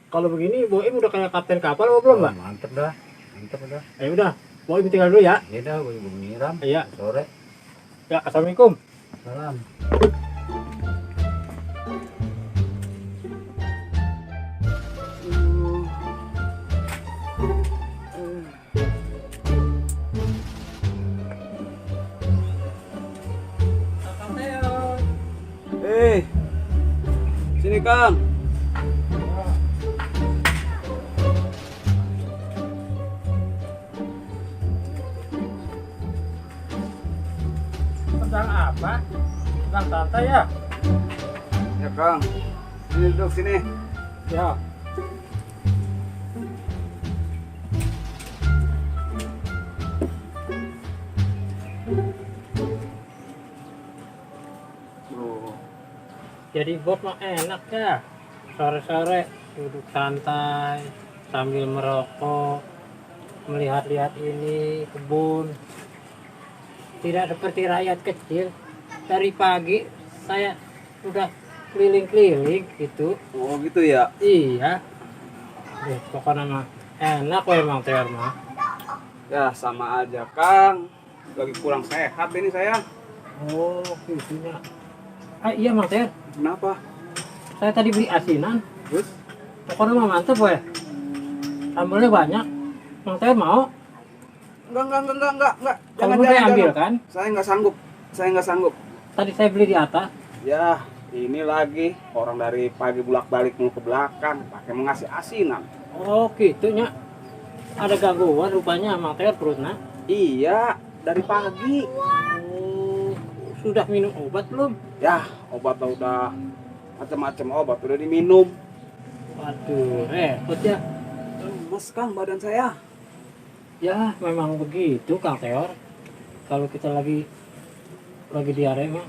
Kalau begini Boim udah kayak kapten kapal apa belum, Pak? Mantep dah. Ya udah, Boim tinggal dulu ya. Ini dah gua juga nyiram. Iya. Sore. Ya, assalamualaikum. Salam. Sini Kang. Tentang apa? Tentang santai ya? Ya Kang. Sini duduk sini. Ya. Jadi bos mah enak ya. Sore-sore duduk santai sambil merokok, melihat-lihat ini kebun. Tidak seperti rakyat kecil. Dari pagi saya sudah keliling-keliling gitu. Oh gitu ya. Iya. Pokoknya mah enak emang Ter mah. Ya sama aja Kang. Lagi kurang sehat ini saya. Oh, gitunya. Iya Mang Ter. Kenapa? Saya tadi beli asinan. Terus? Pokoknya mah mantep we. Sambalnya banyak. Mang Ter mau? Enggak. Kalau mau saya ambil kan? Saya nggak sanggup. Tadi saya beli di atas. Ya, ini lagi orang dari pagi bolak-balik mau ke belakang pakai mengasih asinan. Oh, gitunya. Ada gangguan rupanya Mang Ter perutnya. Iya, dari pagi. Oh, sudah minum obat belum? Ya, obat udah macam-macam obat udah diminum. Waduh, repot ya. Lemes Kang badan saya. Ya, memang begitu Kang Teor. Kalau kita lagi diare mah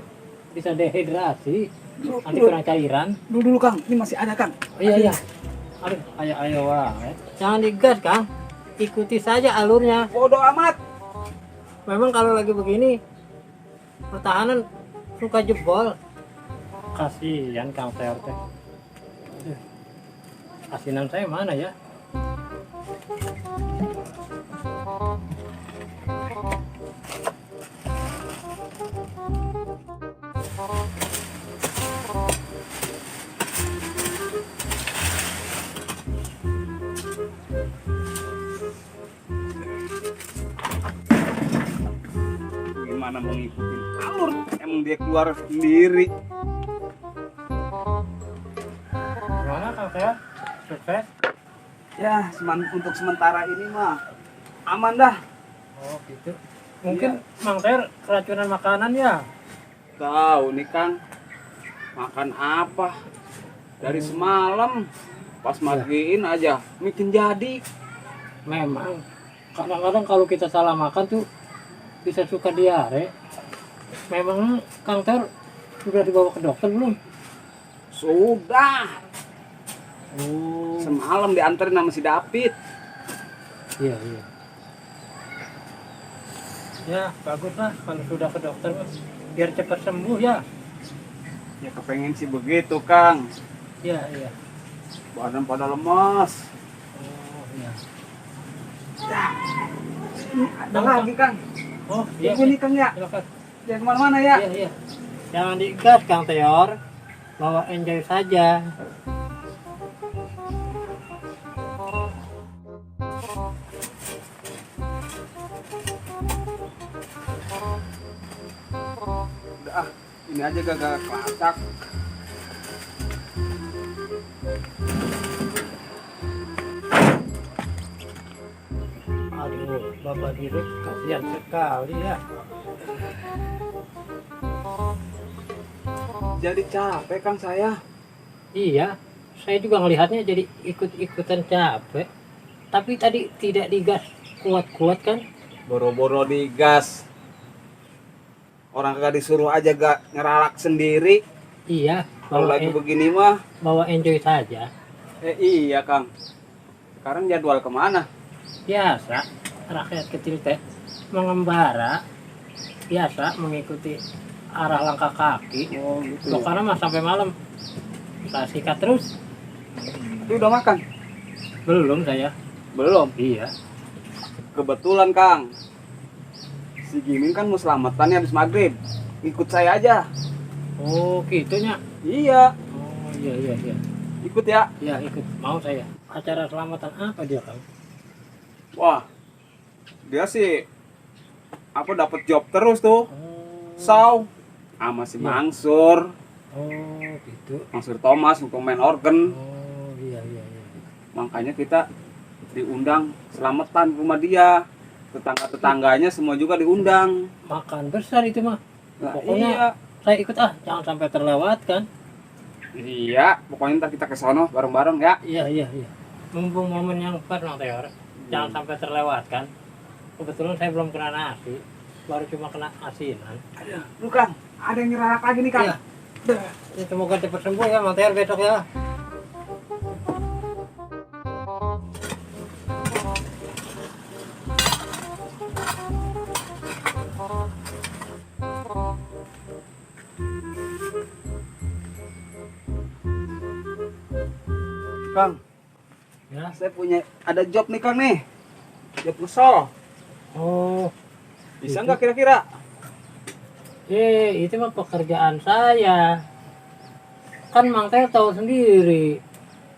bisa dehidrasi. Nanti kurang cairan. Dulu Kang, ini masih ada Kang. Oh, iya. Aduh, ayo wah. Jangan digas, Kang. Ikuti saja alurnya. Bodoh amat. Memang kalau lagi begini pertahanan suka jebol. Kasihan Kang Teor teh. Aduh, asinan saya mana ya? Gimana mau ngikutin alur? Emang dia keluar sendiri. Gimana Kang Teor? Sukses? Ya, untuk sementara ini mah aman dah. Oh gitu. Mungkin Mang Ter keracunan makanan ya? Tahu nih Kang, makan apa? Dari semalam pas matiin aja bikin jadi. Memang. Kadang-kadang kalau kita salah makan tuh bisa suka diare. Memang Kang Ter sudah dibawa ke dokter belum? Sudah. Oh. Semalam dianterin sama si David. Iya. Ya, bagus lah kalau sudah ke dokter Mas. Biar cepat sembuh ya. Ya kepengen sih begitu Kang. Iya. Badan pada lemas. Oh, iya. Ada lagi Kang. Oh, iya. Tunggu nih Kang ya. Silakan. Jangan kemana-mana ya. Iya. Jangan digas Kang Teor. Bawa enjoy saja. Udah ini aja gak kelacak. Aduh, Bapak Dirut kasihan sekali ya. Jadi capek Kang saya. Iya, saya juga ngelihatnya jadi ikut-ikutan capek. Tapi tadi tidak digas kuat-kuat kan? Boro-boro digas. Orang kagak disuruh aja gak nyeralak sendiri. Iya, Kalau lagi begini mah. bawa enjoy saja. Iya Kang. Sekarang jadwal kemana? Biasa, rakyat kecil teh mengembara. Biasa mengikuti arah langkah kaki. Oh gitu. Pokoknya mah sampai malam. Saya sikat terus. Tapi udah makan? Belum saya. Belum. Iya. Kebetulan Kang. Si Gimin kan mau selamatan habis maghrib. Ikut saya aja. Oh, gitunya. Iya. Oh, iya. Ikut ya. Ya, ikut. Mau saya. Acara selamatan apa dia, Kang? Wah. Dia sih dapat job terus tuh. Oh. Saw sama si Iya. Mangsur. Oh, gitu. Mangsur Thomas untuk main organ. Oh, iya. Makanya kita diundang selamatan ke rumah dia. Tetangga-tetangganya semua juga diundang. Makan besar itu mah. Nah, Pokoknya iya. saya ikut jangan sampai terlewatkan. Iya, pokoknya ntar kita ke sono bareng-bareng ya. Iya. Mumpung momen yang pas Mang Teor, jangan sampai terlewatkan. Kebetulan saya belum kena nasi, baru cuma kena asinan. Lu Kang, ada yang nyeralak lagi nih Kang. Iya. Ya, semoga cepat sembuh ya Mang Teor besok ya. Kang, Ya. saya punya ada job nih Kang nih. Job ngesol. Oh, Bisa Itu. nggak kira-kira? itu mah pekerjaan saya. Kan Mang Teo tahu sendiri.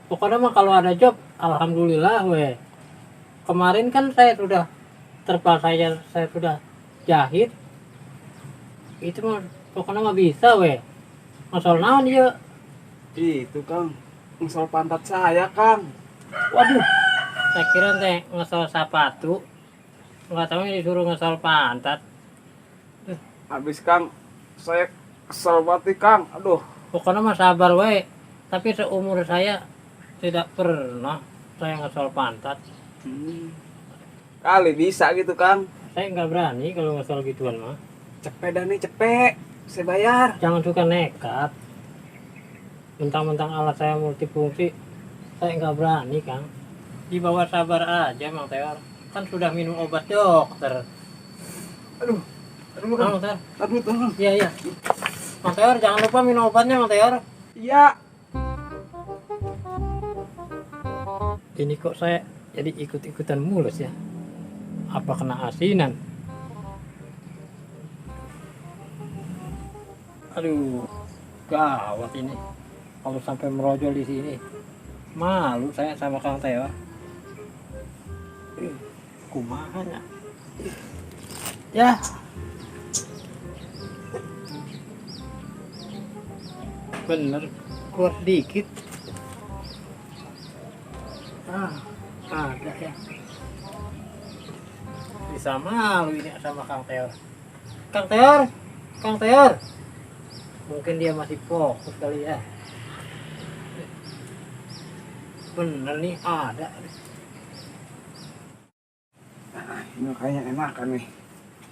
Pokoknya mah kalau ada job, alhamdulillah weh. Kemarin kan saya sudah terpal saya sudah jahit. Itu mah pokoknya mah bisa weh. Masal naon ieu? Itu Kang, ngesol pantat saya Kang. Waduh. Saya kira teh ngesol sepatu. Enggak tahu disuruh ngesol pantat. Habis Kang, saya kesel banget nih Kang. Aduh, Pokoknya mah sabar weh. Tapi seumur saya tidak pernah saya ngesol pantat. kali bisa gitu Kang. Saya nggak berani kalau ngesol gituan mah. Cepet dah nih, cepet. Saya bayar. Jangan suka nekat. Mentang-mentang alat saya multifungsi, saya nggak berani Kang. Dibawa sabar aja Mang Teor. Kan sudah minum obat dokter. Aduh, Mang Teor. aduh tolong. Iya iya. Mang Teor jangan lupa minum obatnya Mang Teor. Iya. Ini kok saya jadi ikut-ikutan mulus ya? Apa kena asinan? Aduh, gawat ini. Kalau sampai merojol di sini, malu saya sama Kang Teo. Kumahanya. Ya. Bener, keluar sedikit. Ada ya. Bisa malu ini sama Kang Teor. Kang Teor, Kang Teor. Mungkin dia masih fokus kali ya. Bener nih ada. Ini kayaknya enakan nih.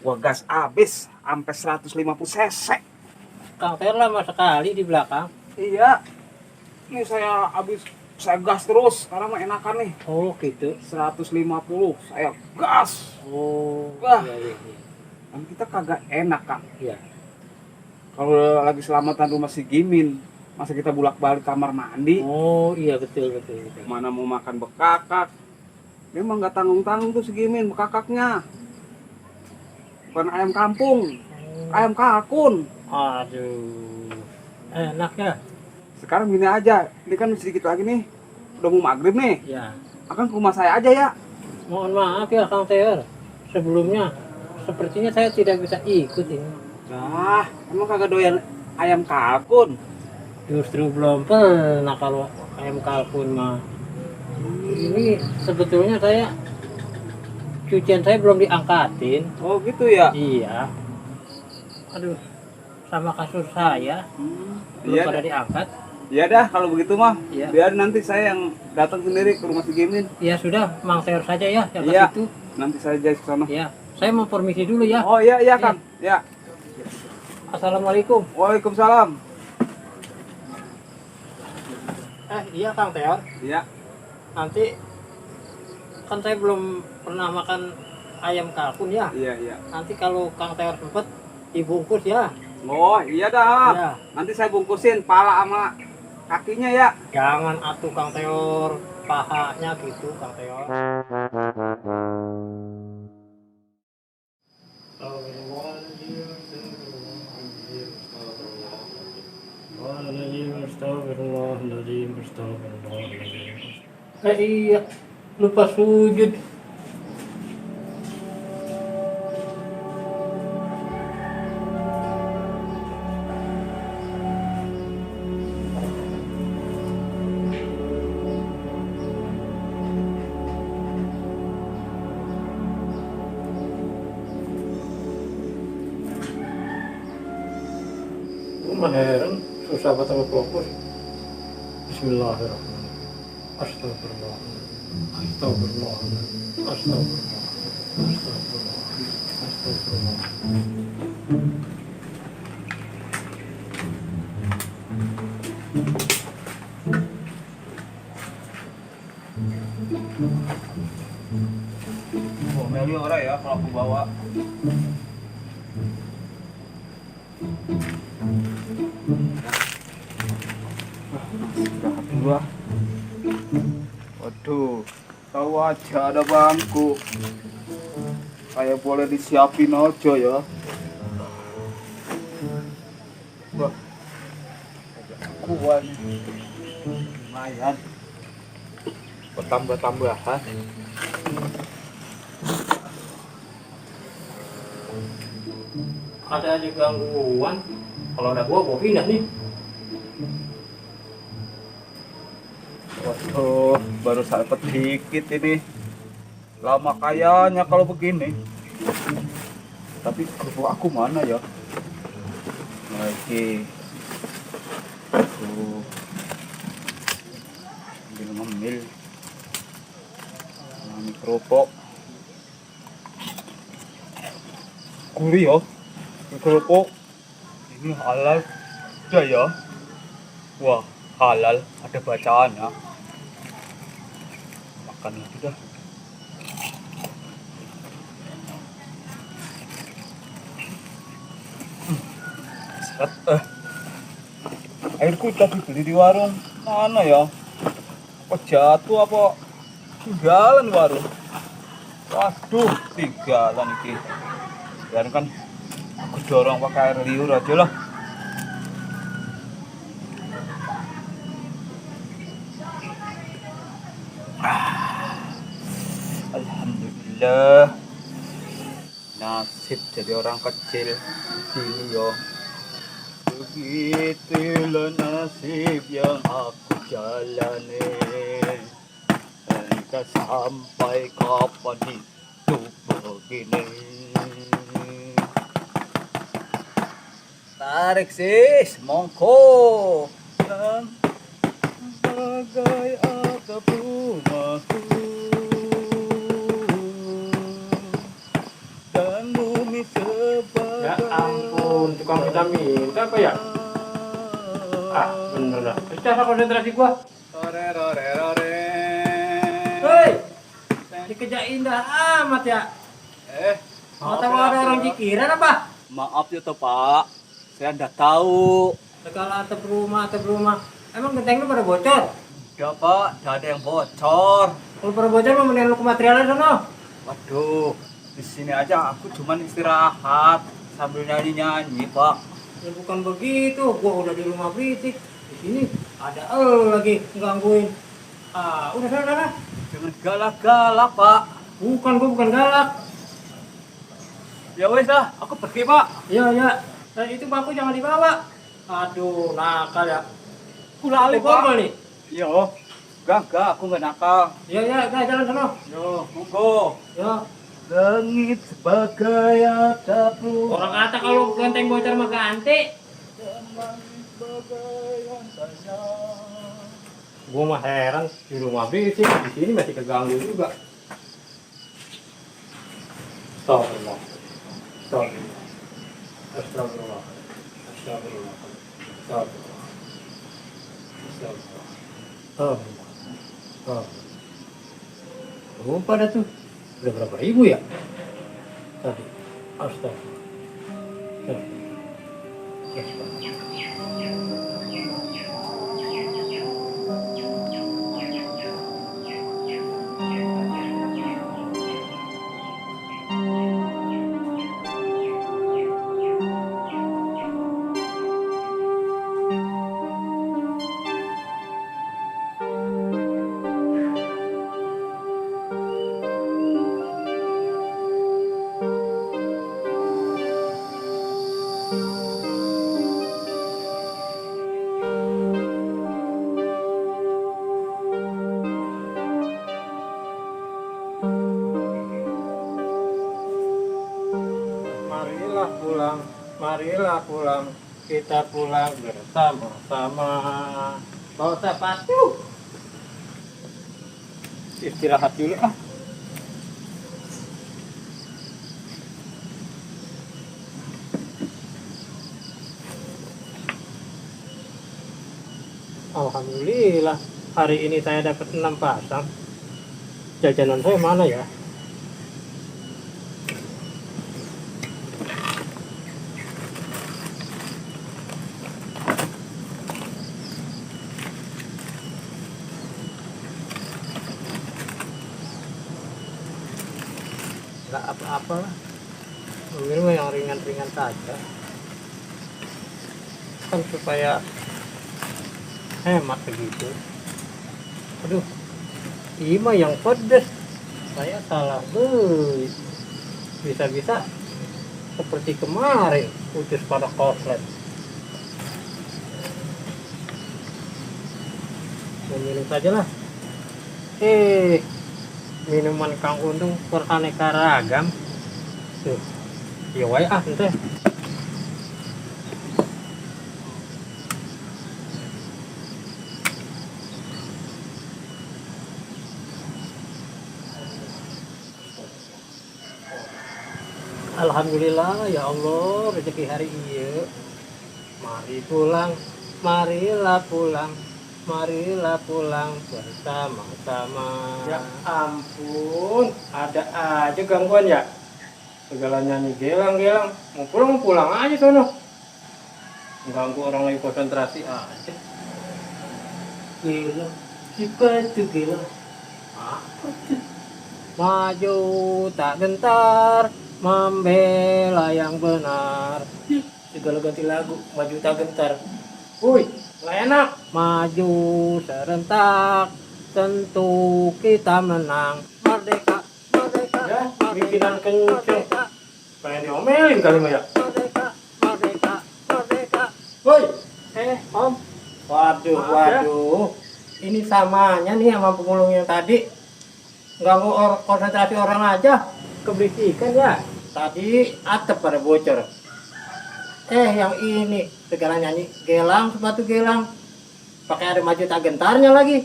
Gua gas abis sampai 150 cc. Kang Teor lama sekali di belakang. Iya. Ini saya gas terus karena mah enakan nih. Oh gitu. 150 saya gas. Oh. Wah. Iya, iya, iya. Kan kita kagak enak Kang. Iya. Kalau lagi selamatan rumah si Gimin, masa kita bolak-balik kamar mandi, Oh iya betul betul. betul. mana mau makan bekakak. Dia mah nggak tanggung-tanggung tuh si Gimin bekakaknya. Bukan ayam kampung, ayam kalkun. Aduh. Enak ya. Sekarang gini aja, ini kan sedikit lagi nih, udah mau maghrib nih. Ya. Akan ke rumah saya aja ya. Mohon maaf ya Kang Teor. Sebelumnya sepertinya saya tidak bisa ikut ini. Nah, emang kagak doyan ayam kalkun? Justru belum pernah kalau ayam kalkun mah. Ini sebetulnya saya cucian saya belum diangkatin. Oh gitu ya? Iya. Aduh, sama kasur saya belum Iya, pada diangkat. iya dah kalau begitu mah. Iya. Biar nanti saya yang datang sendiri ke rumah si Gimin. Ya sudah, Mang Teor saja ya yang ke Iya. situ. Nanti saya ke sana. Ya, saya mau permisi dulu ya. Oh iya iya Kang. Ya. Assalamualaikum. Waalaikumsalam. Iya Kang Teor. Iya. Nanti kan saya belum pernah makan ayam kalkun ya. Iya iya. Nanti kalau Kang Teor sempet dibungkus ya. Oh iya dah. Ya. Nanti saya bungkusin pala sama kakinya ya. Jangan atuh Kang Teor, pahanya gitu Kang Teor. Iya, lupa sujud. Heran, susah banget sama fokus. Bismillahirrahmanirrahim. Astagfirullah. Astagfirullah. Astagfirullah. Astagfirullah. Astagfirullah. Ngomelnya orang ya kalau aku bawa. Istirahat dulu ah. Waduh, tahu aja ada bangku. Kayak boleh disiapin aja ya. Wah, kuat nih. Lumayan. Bertambah-tambahan. Ada aja gangguan. Kalau ada gua pindah nih. Waduh, baru sampai dikit ini. Lama kayaknya kalau begini. Tapi kerupuk aku mana ya? Lagi. Tuh. Ambil ngemil. Nah, ini kerupuk. Gurih ya. Ini kerupuk. Ini halal. Ya ya. Wah, halal. Ada bacaannya. Makan lagi dah. Set, airku tadi beli di warung mana ya? Apa jatuh apa tinggalan di warung? Waduh, tinggalan iki. Biar kan aku dorong pakai air liur aja lah. Alhamdulillah. Nasib jadi orang kecil di sini yo. Begitulah nasib yang aku jalani. Entah sampai kapan hidup begini. Tarik sis, mongko. Dan bagai atap rumahku. Dan bumi sebagai. Ya ampun, tukang vitamin. Apa ya? Ah, bener dah. Secara konsentrasi gua. Rore. Hei, dikejain dah amat ya. Mau tahu ada orang jikiran apa? Maaf ya toh Pak, saya nggak tahu. Segala atap rumah. Emang genteng lu pada bocor? Udah Pak, nggak ada yang bocor. Kalau pada bocor mau mendingan lu ke materialnya sono. Waduh, di sini aja aku cuman istirahat sambil nyanyi Pak. Ya bukan begitu, gua udah di rumah berisik. Di sini ada lagi gangguin. Ah, udah sana. Jangan galak-galak Pak. Bukan, gua bukan galak. Ya wes lah, aku pergi Pak. Iya. Dan itu bangku jangan dibawa. Aduh, nakal ya. Kulali Gua nih. Yo, enggak, aku nggak nakal. Iya, udah jalan sono. Yo, monggo. Ya. Langit sebagai atap rumah. Orang kata kalau genteng bocor mah ganti. Gua mah heran di rumah berisik, di sini masih keganggu juga. Astagfirullah. Lupa dah tuh. Udah berapa ribu ya? Tadi. Astagfirullah. Marilah pulang, kita pulang bersama-sama. Bawa sepatu. Istirahat dulu ah. Alhamdulillah, hari ini saya dapat 6 pasang. Jajanan saya mana ya? nggak apa-apa lah. Minum yang ringan-ringan saja. Kan supaya hemat begitu. Aduh, ini mah yang pedes. Saya salah beli. Bisa-bisa seperti kemarin putus pada koslet. Minum saja lah. Minuman Kang Untung beraneka ragam. Tuh, ya wae ente. Alhamdulillah ya Allah rezeki hari iya. Mari pulang, marilah pulang, marilah pulang bersama-sama. Ya ampun, ada aja gangguan ya. Segala nyanyi gelang-gelang, mau pulang aja sono. Ganggu orang lagi konsentrasi aja. Gelang, siapa itu gelang? Apa tuh? Maju tak gentar, membela yang benar. Segala ganti lagu, maju tak gentar. Woi, nggak enak. Maju serentak, tentu kita menang. Merdeka, merdeka, ya, bikinan kenceng. Pengen diomelin kali mah ya. Merdeka, merdeka, merdeka. Woi, Om. Waduh. Ini samanya nih sama pemulung yang tadi. Ganggu konsentrasi orang aja. Keberisikan ya. Tadi atap pada bocor. Yang ini segala nyanyi gelang, sepatu gelang. Pakai ada maju tak gentarnya lagi.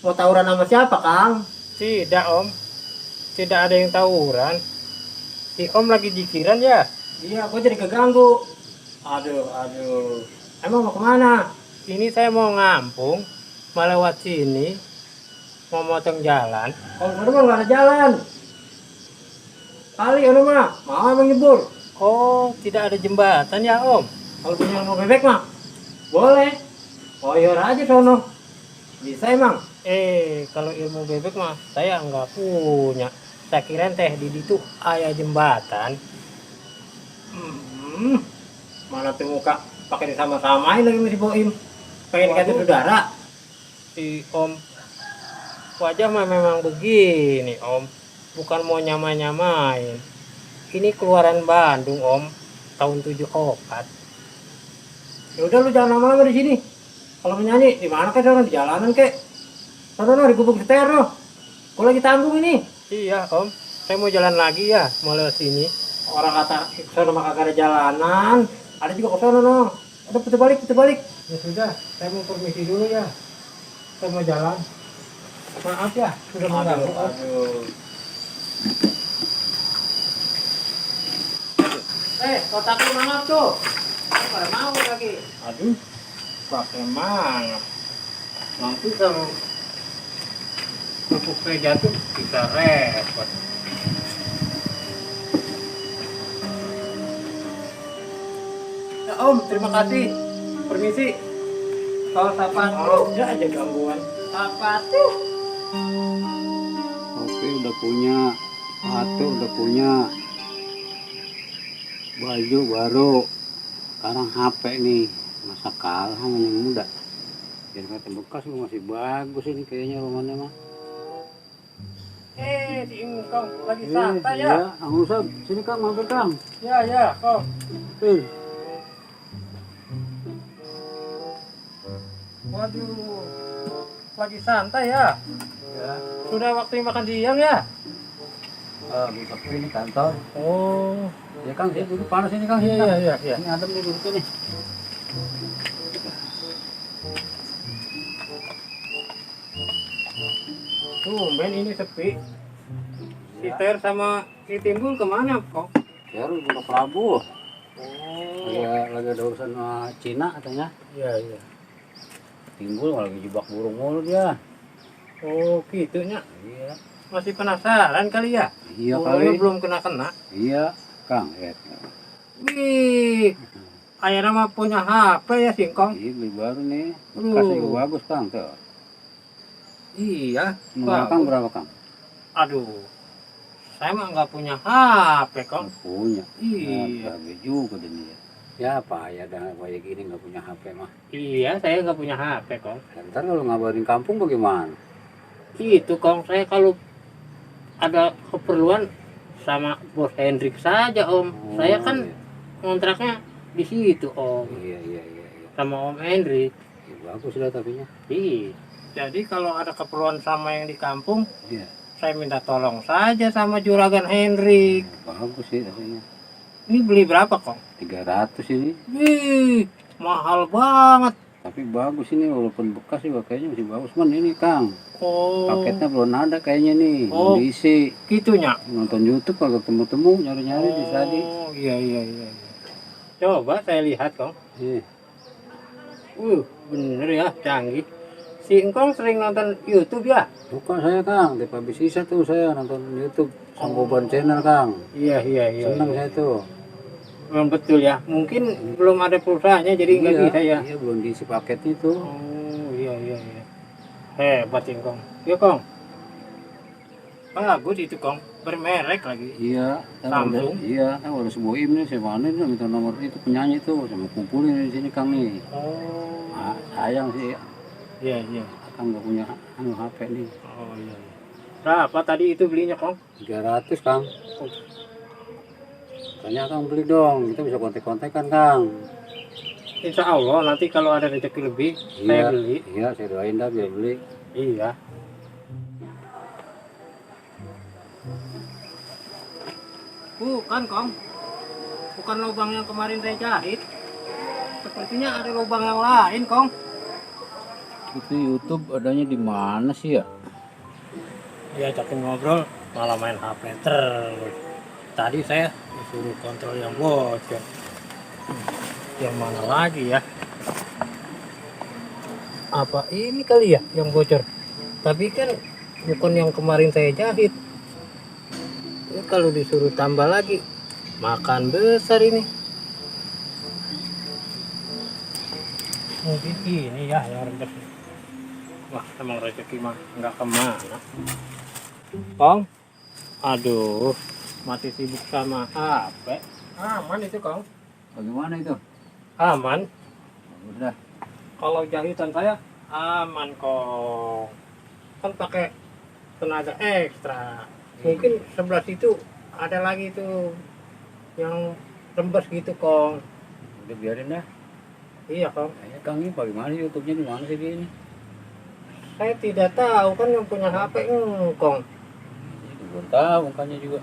Mau tawuran sama siapa, Kang? Tidak, Om. Tidak ada yang tawuran. Si Om lagi jikiran ya? Iya, gue jadi keganggu. Aduh. Emang mau kemana? Ini saya mau ngampung, mau lewat sini, mau motong jalan. Om, sana mah nggak ada jalan. Kali ono mah, mau emang nyebur. Oh, tidak ada jembatan ya Om? Kalau punya ilmu bebek mah, boleh. Koyor aja sono. Bisa emang? Kalau ilmu bebek mah, saya nggak punya. Saya kira teh di situ ayah jembatan. Mana tuh muka pakai disama-samain lagi sama si Boim. Pengen dikasih saudara. Si Om, wajah mah memang begini Om. Bukan mau nyamain. Ini keluaran Bandung Om, tahun 74. Ya udah lu jangan lama-lama di sini. Kalau menyanyi di mana kan di jalanan kek. Sana di gubuk seter loh. Gua lagi tanggung ini. Iya Om, saya mau jalan lagi ya, mau lewat sini. Orang kata sana mah kagak ada jalanan. Ada juga ke sana no. Ada putar balik. Ya sudah, saya mau permisi dulu ya. Saya mau jalan. Maaf ya, sudah mengganggu. Aduh. Kotakku mangap tuh. Pada mau lagi. Aduh, pakai mangap. Nanti kalau kerupuknya jatuh, kita repot. Ya Om, terima kasih. Permisi. Kalau sapatu ya aja gangguan. Sapatu. Kopi udah punya, sepatu udah punya, baju baru, sekarang HP nih, masa kalah sama yang muda. Jadi kata bekas lu masih bagus ini kayaknya rumahnya mah. Si Ingkong lagi santai ya? Ya, Kang Usab, sini Kang, mampir Kang. Ya, Kong. Waduh, lagi santai ya? Ya. Sudah waktu makan siang ya? Besok ini kantor. Oh, Ya Kang, sini duduk panas ini Kang. Sini, iya. Kang. Ini adem nih duduk ini. Tumben ini sepi. Si Ter sama si Timbul kemana kok? Ya harus buka pelabuh. Oh, Lagi ada urusan sama Cina katanya. iya. Timbul lagi jebak burung mulu dia. Oh, gitunya. Iya. Masih penasaran kali ya? Iya Soalnya kali. belum kena. Iya, Kang. Ya. Wih, ayah mah punya HP ya Singkong? Iya, beli baru nih. Aduh. Kasih juga bagus Kang tuh. Iya. Nomor Kang berapa Kang? Aduh, saya mah nggak punya HP kong. Nggak punya. Iya. Nah, juga deh ya. Ya apa ya dah kayak gini nggak punya HP mah. Iya, saya nggak punya HP kong. Ntar kalau ngabarin kampung bagaimana? Itu kong, saya kalau ada keperluan sama Bos Hendrik saja om. Oh, Saya kan iya. kontraknya di situ om, Iya. sama Om Hendrik. Ya, bagus lah tapi nya. Iya. Jadi kalau ada keperluan sama yang di kampung, Iya. saya minta tolong saja sama Juragan Hendrik. Bagus sih rasanya. Ini beli berapa kong? 300 ini. Wih, mahal banget. Tapi bagus ini walaupun bekas juga kayaknya masih bagus. Man ini Kang, Oh, paketnya belum ada kayaknya nih. Oh. Belum diisi. gitunya. Nonton YouTube agak temu-temu nyari-nyari di tadi. Oh, iya. Coba saya lihat kong. Iya. Bener ya, canggih. Si Engkong sering nonton YouTube ya? Bukan saya Kang, tiap habis sisa tuh saya nonton YouTube Sanggoban Channel Kang. Iya. Seneng saya tuh. Memang betul ya. Mungkin belum ada pulsanya jadi nggak bisa ya. Iya belum diisi paketnya tuh. Oh, iya. Hebat Engkong. Ya Kong. Bagus itu Kong. Bermerek lagi. Iya, Samsung? Iya, kan ada sebuah nih saya mana nih minta nomor itu penyanyi tuh, sama kumpulin di sini Kang nih. Oh, Ah, sayang sih, iya. Kang nggak punya HP nih. Oh, iya. Berapa tadi itu belinya Kong? 300 Kang. Tanya Kang beli dong, kita bisa kontak-kontakan Kang. Insya Allah nanti kalau ada rezeki lebih saya beli. Iya, saya doain dah biar beli. Iya. Bukan Kong. Bukan lubang yang kemarin saya jahit. Sepertinya ada lubang yang lain Kong. Itu YouTube adanya di mana sih ya? Diajakin ngobrol malah main HP terus. Tadi saya disuruh kontrol yang bocor. Yang mana lagi ya? Apa ini kali ya yang bocor? Tapi kan bukan yang kemarin saya jahit. Ini kalau disuruh tambah lagi makan besar ini. Mungkin ini ya yang rezeki. Wah, emang rezeki mah nggak kemana. Kong, aduh, masih sibuk sama HP. Aman itu Kong, Bagaimana itu? aman. Udah. Kalau jahitan saya aman Kong. Kan pakai tenaga ekstra. Mungkin sebelah situ ada lagi tuh yang rembes gitu Kong. Udah biarin dah. Iya Kong. Kayaknya Kang ini bagaimana YouTube-nya di mana sih dia ini? Saya tidak tahu kan yang punya HP Kong. Belum tahu makanya juga.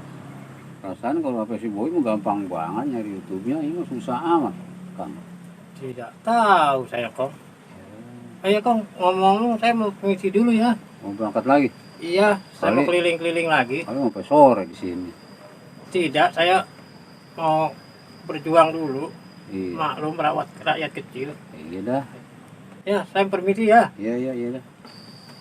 Perasaan kalau HP si Boy mah gampang banget nyari YouTube-nya, ini mah susah amat Kang. Tidak tahu saya Kong. Ayo Kong, ngomong saya mau permisi dulu ya. Mau berangkat lagi? Iya, saya mau Balik. keliling-keliling lagi. Kami mau sampai sore di sini. Tidak, saya mau berjuang dulu. Iya. Maklum merawat rakyat kecil. Iya dah. Ya, saya permisi ya. Iya dah.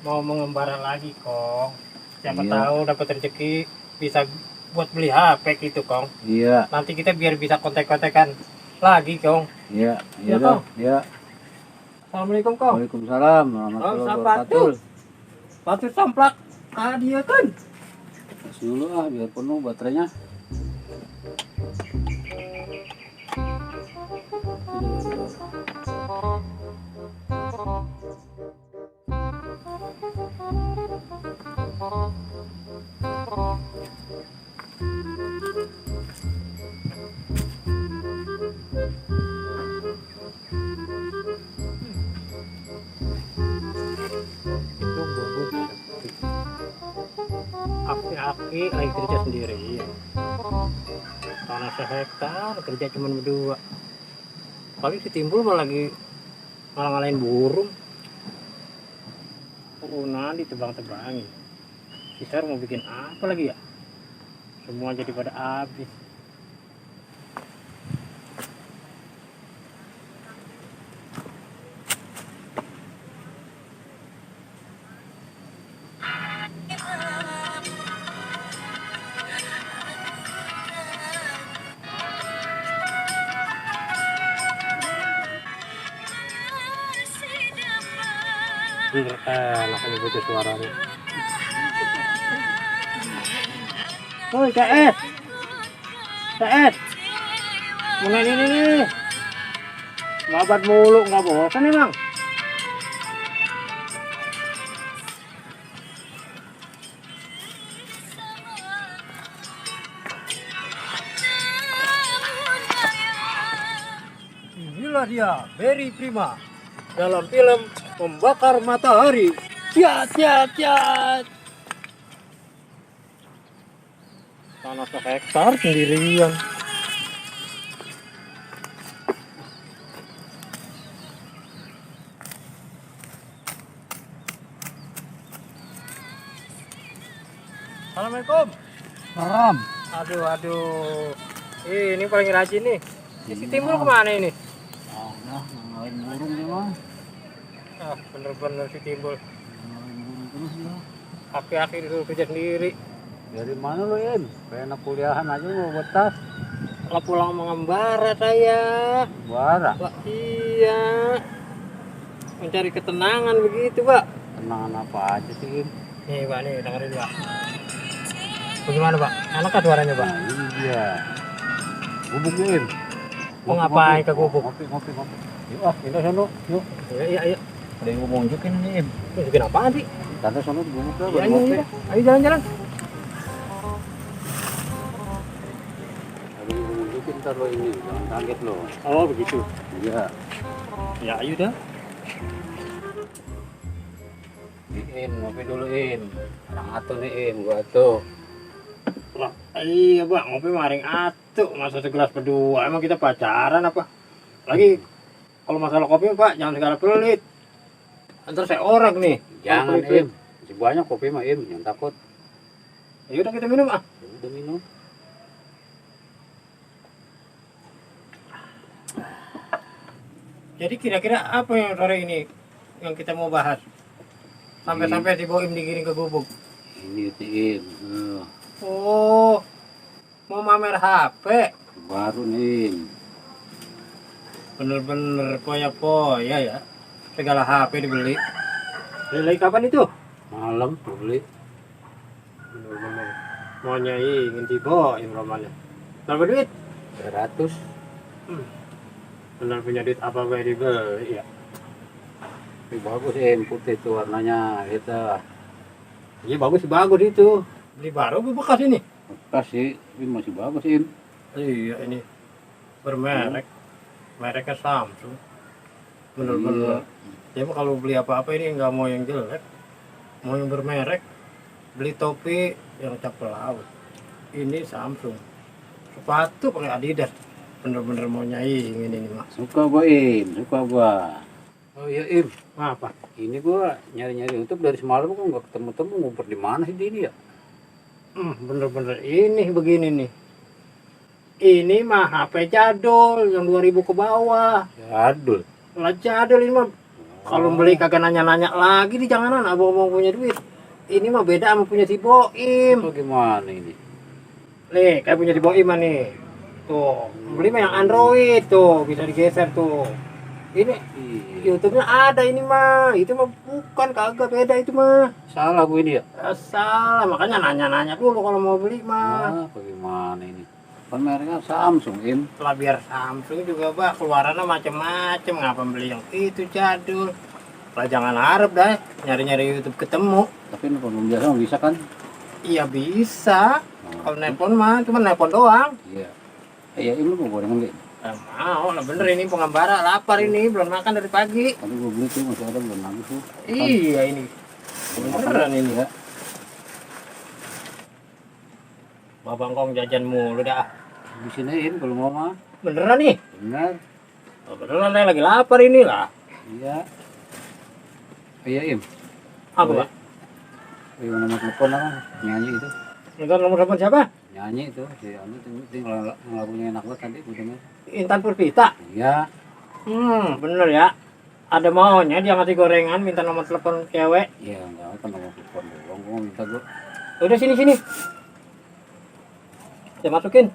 Mau mengembara lagi Kong. Siapa Iya. tahu dapat rezeki bisa buat beli HP gitu Kong. Iya. Nanti kita biar bisa kontak-kontakan lagi Kong. Iya Iya, dah. Kang. Iya. Assalamualaikum Kong. Waalaikumsalam warahmatullahi Oh, wabarakatuh. Patut samplak. Dia kan. Kasih dulu biar penuh baterainya. Itu bubut. Aki-aki lagi kerja sendiri. Tanah sehektar kerja cuma berdua. Paling si Timbul malah lagi malah ngalahin burung. Urunan ditebang-tebangin. Kita mau bikin apa lagi ya? Semua jadi pada habis. Enak ini bocah suaranya. Woi, CS. CS. Mulai ini nih. Ngabat mulu, nggak bosan emang. Inilah dia, Berry Prima. Dalam film Membakar Matahari. Ciat, ciat, ciat. Tanah sehektar sendirian. Assalamualaikum. Haram. Aduh, aduh. Ini paling rajin nih. Si Timbul kemana ini? Ah, nah, ngalahin burung dia mah. Ah, bener-bener si Timbul. Ngalahin burung terus dia. Aki-aki disuruh kerja sendiri. Dari mana lo, Im? Pengen kuliahan aja mau buat tas. Kalau pulang mengembara saya. Bara. Pak, iya. Mencari ketenangan begitu, Pak. Tenangan apa aja sih, Im? Nih, Pak, nih, dengerin, Pak. Bagaimana, Pak? Enak kan suaranya, Pak? Nah, ini dia. Gubuk ya, Im. Mau ngapain ke gubuk? Ngopi. Yuk, kita sono. Yuk. Iya, iya, iya. Ada yang mau nunjukin nih, Im. Tunjukin apaan sih? Tante sono di gubuk Iya, iya. Ayo jalan-jalan. Ada yang mau nunjukin ntar lo ini. Jangan kaget lo. Oh, begitu. Iya. Ya, ayo dah. Im, ngopi dulu, Im. Orang atuh nih, Im. Gua atuh. Lah, iya, Pak. Ngopi maring atuh. Masa segelas berdua. Emang kita pacaran apa? Lagi, kalau masalah kopi, Pak, jangan segala pelit. Antar saya orang nih. Jangan, Pelit-pelit. Im. Masih banyak kopi mah, Im. Jangan takut. Ya udah kita minum, ah. Udah minum. Jadi kira-kira apa yang sore ini yang kita mau bahas? Sampai-sampai si Boim digiring ke gubuk. Ini Im. Oh, mau mamer HP. Baru nih, Im. Bener-bener poya-poya ya. Segala HP dibeli. Beli kapan itu? Malam beli. Bener-bener mau nyai ingin diboim romannya. Berapa duit? 300. Bener punya duit apa gue dibeli ya? Ini bagus, Im. Putih tuh warnanya. Itu. Iya bagus itu. Beli baru apa bekas ini? Bekas sih. Tapi masih bagus, Im. Iya ini bermerek. Mereknya Samsung. Bener-bener. Ya kalau beli apa-apa ini nggak mau yang jelek, mau yang bermerek. Beli topi yang cap laut. Ini Samsung. Sepatu pakai Adidas. Bener-bener mau nyaing ini mah. Suka gua, Im. Suka gua. Oh iya, Im. Apa? Ini gua nyari-nyari YouTube dari semalam kok nggak ketemu-temu. Ngumpet di mana sih dia? Ya? Bener-bener ini begini nih. Ini mah HP jadul yang 2000 ke bawah. Jadul. Lah jadul ini mah. Kalau beli kagak nanya-nanya lagi di janganan abang mau punya duit. Ini mah beda sama punya si Boim. Oh, gimana ini? Nih, kayak punya si Boim mah nih. Tuh, beli mah yang Android tuh, bisa digeser tuh. Ini Iya. YouTube-nya ada ini mah. Itu mah bukan kagak beda itu mah. Salah gua ini ya? Salah, makanya nanya-nanya dulu kalau mau beli mah. Nah, bagaimana ini? Kan mereknya Samsung, Im. Lah biar Samsung juga, Pak, keluarannya macem-macem. Ngapa beli yang itu jadul? Lah jangan harap dah nyari-nyari YouTube ketemu. Tapi nelfon biasa bisa kan? Iya bisa. Kalau nelpon mah cuma nelpon doang. Iya. Iya, Im, lu mau gorengan nggak? Mau lah bener ini pengembara lapar ini belum makan dari pagi. Tadi gua beli tuh masih ada belum habis tuh. Iya ini beneran ini ya. Babang Kong jajan mulu dah. Di sini, Im, kalau mau mah. Beneran nih. Benar. Oh, beneran saya lagi lapar ini lah. Iya. Iya, Im. Apa Pak? Iya, nomor telepon lah, nyanyi itu. Minta nomor telepon siapa? Nyanyi itu, si Anu tinggal lagunya enak banget tadi gue denger. Intan Purvita. Iya. Bener ya. Ada maunya dia ngasih gorengan minta nomor telepon cewek. Iya, enggak apa nomor telepon doang, gua minta gua. Udah sini. Saya masukin.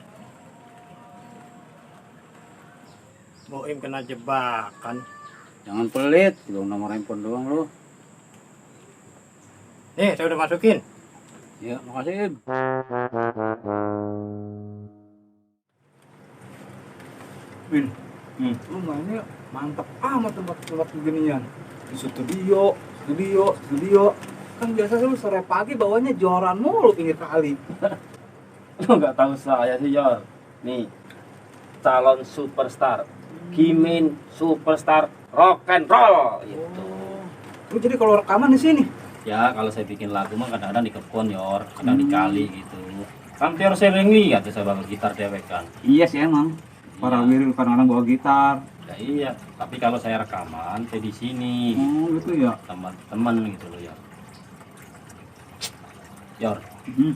Boim kena jebakan. Jangan pelit, belum nomor handphone doang lu. Nih, saya udah masukin. Ya, makasih. Im. Min, lu mainnya mantap amat tempat beginian. Di studio. Kan biasa lu sore pagi bawanya joran mulu pinggir kali. Lu nggak tahu saya sih Yor. Nih, calon superstar, Kimin superstar rock and roll gitu. Lu jadi kalau rekaman di sini? Ya kalau saya bikin lagu mah kadang-kadang di kebun Yor, kadang di kali gitu. Kan tiar sering lihat saya bawa gitar dewek kan. Iya sih emang. Para Iya. wiril kadang-kadang bawa gitar. Ya iya, tapi kalau saya rekaman saya di sini Oh gitu ya. teman-teman gitu loh Yor. Yor, Hmm.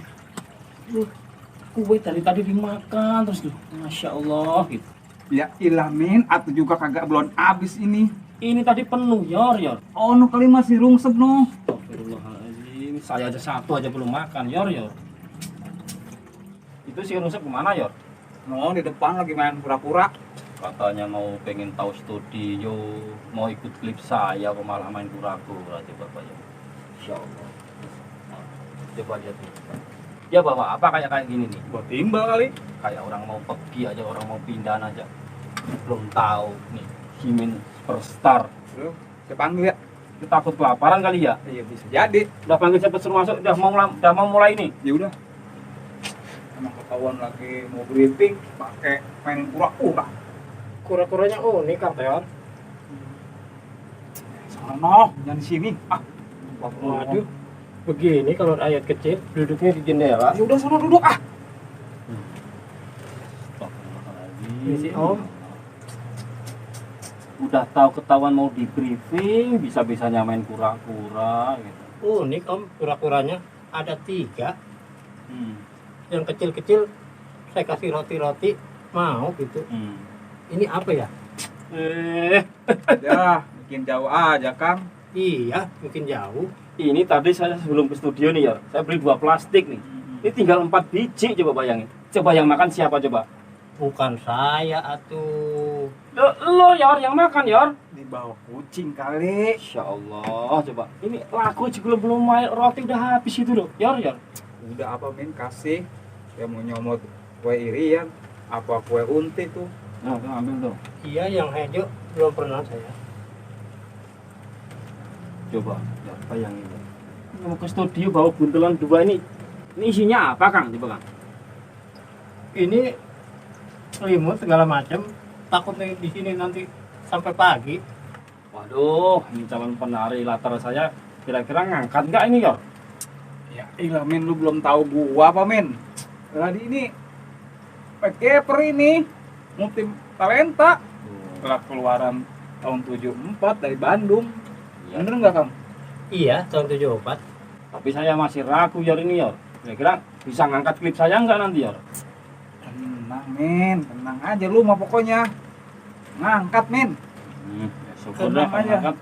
kue tadi dimakan terus tuh, masya Allah gitu. Ya ilah Min, atau juga kagak belum habis ini. Ini tadi penuh Yor. Oh nu kali masih rungsep no. Astagfirullahaladzim, saya aja satu aja belum makan Yor. Itu si Rusep kemana Yor? No di depan lagi main pura-pura. Katanya mau pengen tahu studio, mau ikut klip saya, kok malah main kura-kura coba Pak ya. Insya Allah. Coba lihat nih. Ya bawa apa kayak gini nih? Buat timbal kali. Kayak orang mau pergi aja, orang mau pindahan aja. Belum tahu nih, Kimin superstar. Lu, saya panggil ya. Lu takut kelaparan kali ya? Iya bisa jadi. Udah panggil cepet suruh masuk, udah mau mulai nih. Ya udah. Emang ketahuan lagi mau briefing pakai main pura-pura. Kura-kuranya unik Kang Teon. Sono, jangan di sini. Ah, Waduh, begini kalau rakyat kecil duduknya di jendela. ya udah sono duduk ah. Ini si Om. Udah tahu ketahuan mau di briefing, bisa-bisanya main kura-kura gitu. Unik Om, kura-kuranya ada 3. Hmm. Yang kecil-kecil saya kasih roti-roti mau gitu. Ini apa ya? Ya, bikin jauh aja Kang. Iya, mungkin jauh. Ini tadi saya sebelum ke studio nih ya, saya beli 2 plastik nih. Ini tinggal 4 biji, coba bayangin. Coba yang makan siapa coba? Bukan saya atuh. Lo Yor, yang makan Yor. Di bawah kucing kali. Insya Allah, coba. Ini laku juga belum main, roti udah habis itu loh. Yor. Udah apa Min kasih. Saya mau nyomot kue irian. Apa kue unti tuh. Nah, tuh ambil tuh. Iya, yang hijau belum pernah saya. Coba, ya, bayangin. Mau ke studio bawa buntelan 2 ini. Ini isinya apa Kang? Coba Kang. Ini selimut segala macam. Takutnya di sini nanti sampai pagi. Waduh, ini calon penari latar saya kira-kira ngangkat nggak ini Yor? Ya ilah Min, lu belum tahu gua apa Min. Tadi ini PKPR ini multi talenta. Setelah keluaran tahun 74 dari Bandung. Iya. Bener nggak Kang? Iya, tahun 74. Tapi saya masih ragu Yor ini Yor. Kira-kira bisa ngangkat klip saya nggak nanti Yor? Tenang Min, tenang aja lu mah pokoknya. Ngangkat Min. Ya syukur deh Tenang kalau aja. ngangkat.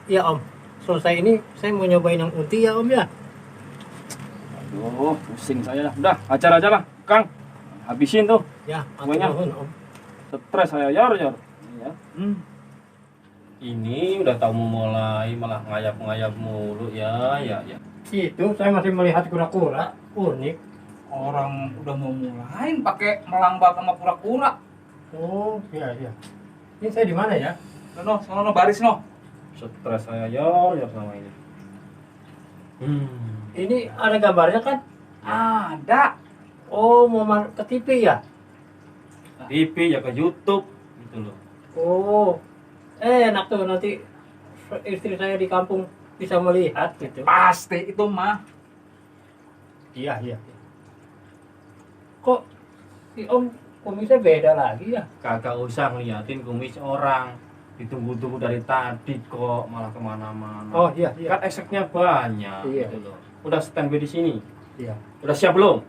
Iya Om, selesai ini saya mau nyobain yang unti ya Om ya. Aduh, pusing saya dah. Udah, ajar aja lah, Kang. Habisin tuh. Ya, Kuenya. atur nuhun, Om. Stres saya Yor. Ya. Hmm. Ini udah tahu mau mulai malah ngayap-ngayap mulu ya. Itu saya masih melihat kura-kura unik. Orang udah mau mulai pakai melambak sama pura-pura. Oh, iya. Ini saya di mana ya? Sono baris no. Stres saya Yor sama ini. Ini ada gambarnya kan? Ada. Oh, mau ke TV ya? TV ya ke YouTube gitu loh. Oh, enak tuh nanti istri saya di kampung bisa melihat gitu. Pasti itu mah. Iya. Kok si Om kumisnya beda lagi ya? Kagak usah ngeliatin kumis orang. Ditunggu-tunggu dari tadi kok malah kemana-mana. Oh iya. Kan efeknya banyak Iya. gitu loh. Udah standby di sini. Iya. Udah siap belum?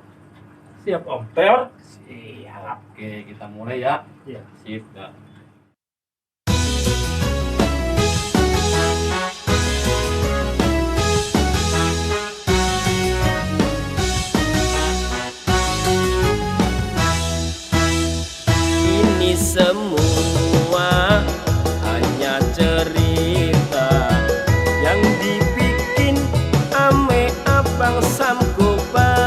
Siap Om. Teor? Siap. Oke, kita mulai ya. Iya. Sip, dah. Ini semua hanya cerita yang dibikin ame abang Sam Gopal.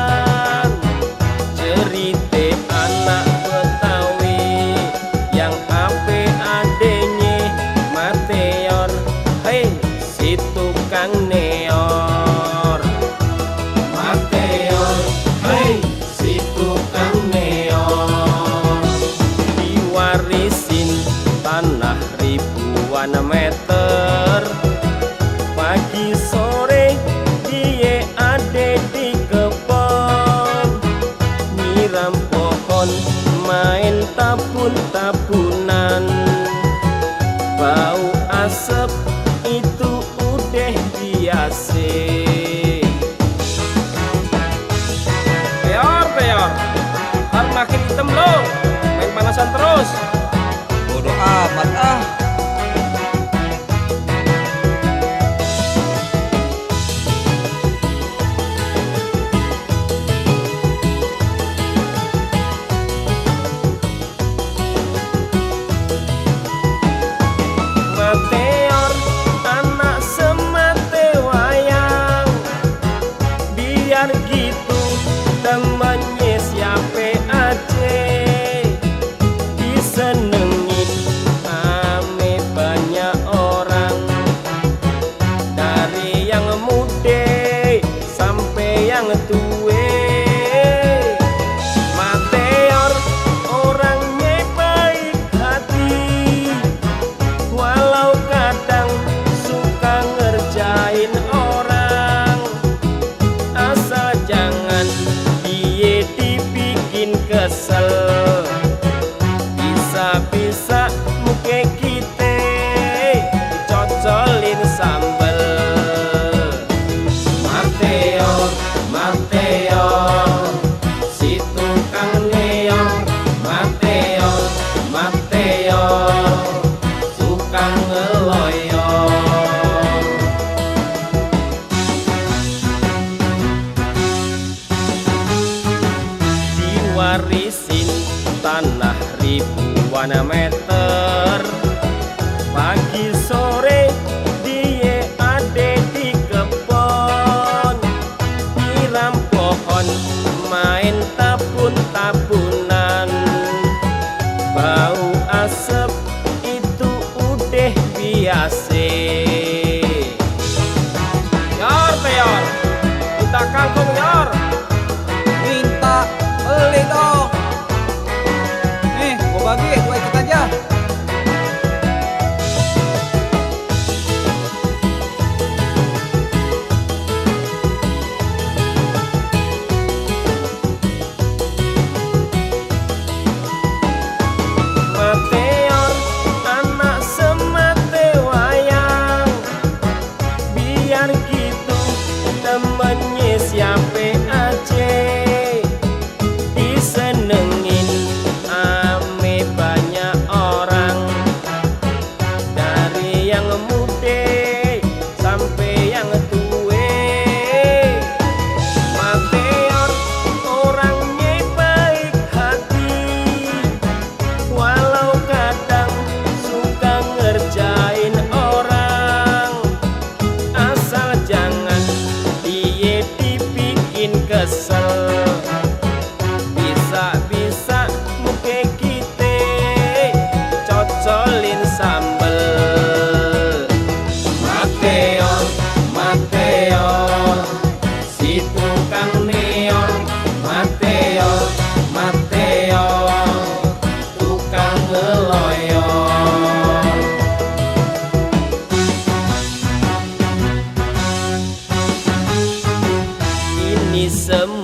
biasa. Peor, peor, ntar makin hitam lo, main panasan terus. Bodoh amat ah. Mateor, anak semate wayang, biar gitu temennya siapa aja disenengin ame banyak orang, dari yang muda sampai yang tua. Mateor orangnya baik hati, walau kadang suka ngerjain orang, asal jangan dia dibikin kesel, bisa-bisa muka kita dicocolin sambel. Mateor, Mateor, si tukang neong. Mateor, Mateor, tukang ngeloyor. Diwarisin tanah ribuan meter, pagi sore dia ada di kebon, nyiram pohon, main tabun-tabunan, bau asap itu udah biasa. Yor, peyor, minta kangkung yor. Minta beli dong. Nih, gua bagi, gua ikut aja. Mateor, anak semate wayang, biar gitu temennya siapa aja disenengin ame banyak orang, dari yang muda sampai yang tua. Mateor orangnya baik hati, walau kadang suka ngerjain orang, asal jangan dia dibikin kesel, bisa-bisa muka kita cocolin sambel. Mateor, Mateor, si tukang neon. Mateor, Mateor, tukang ngeloyor. Ini semua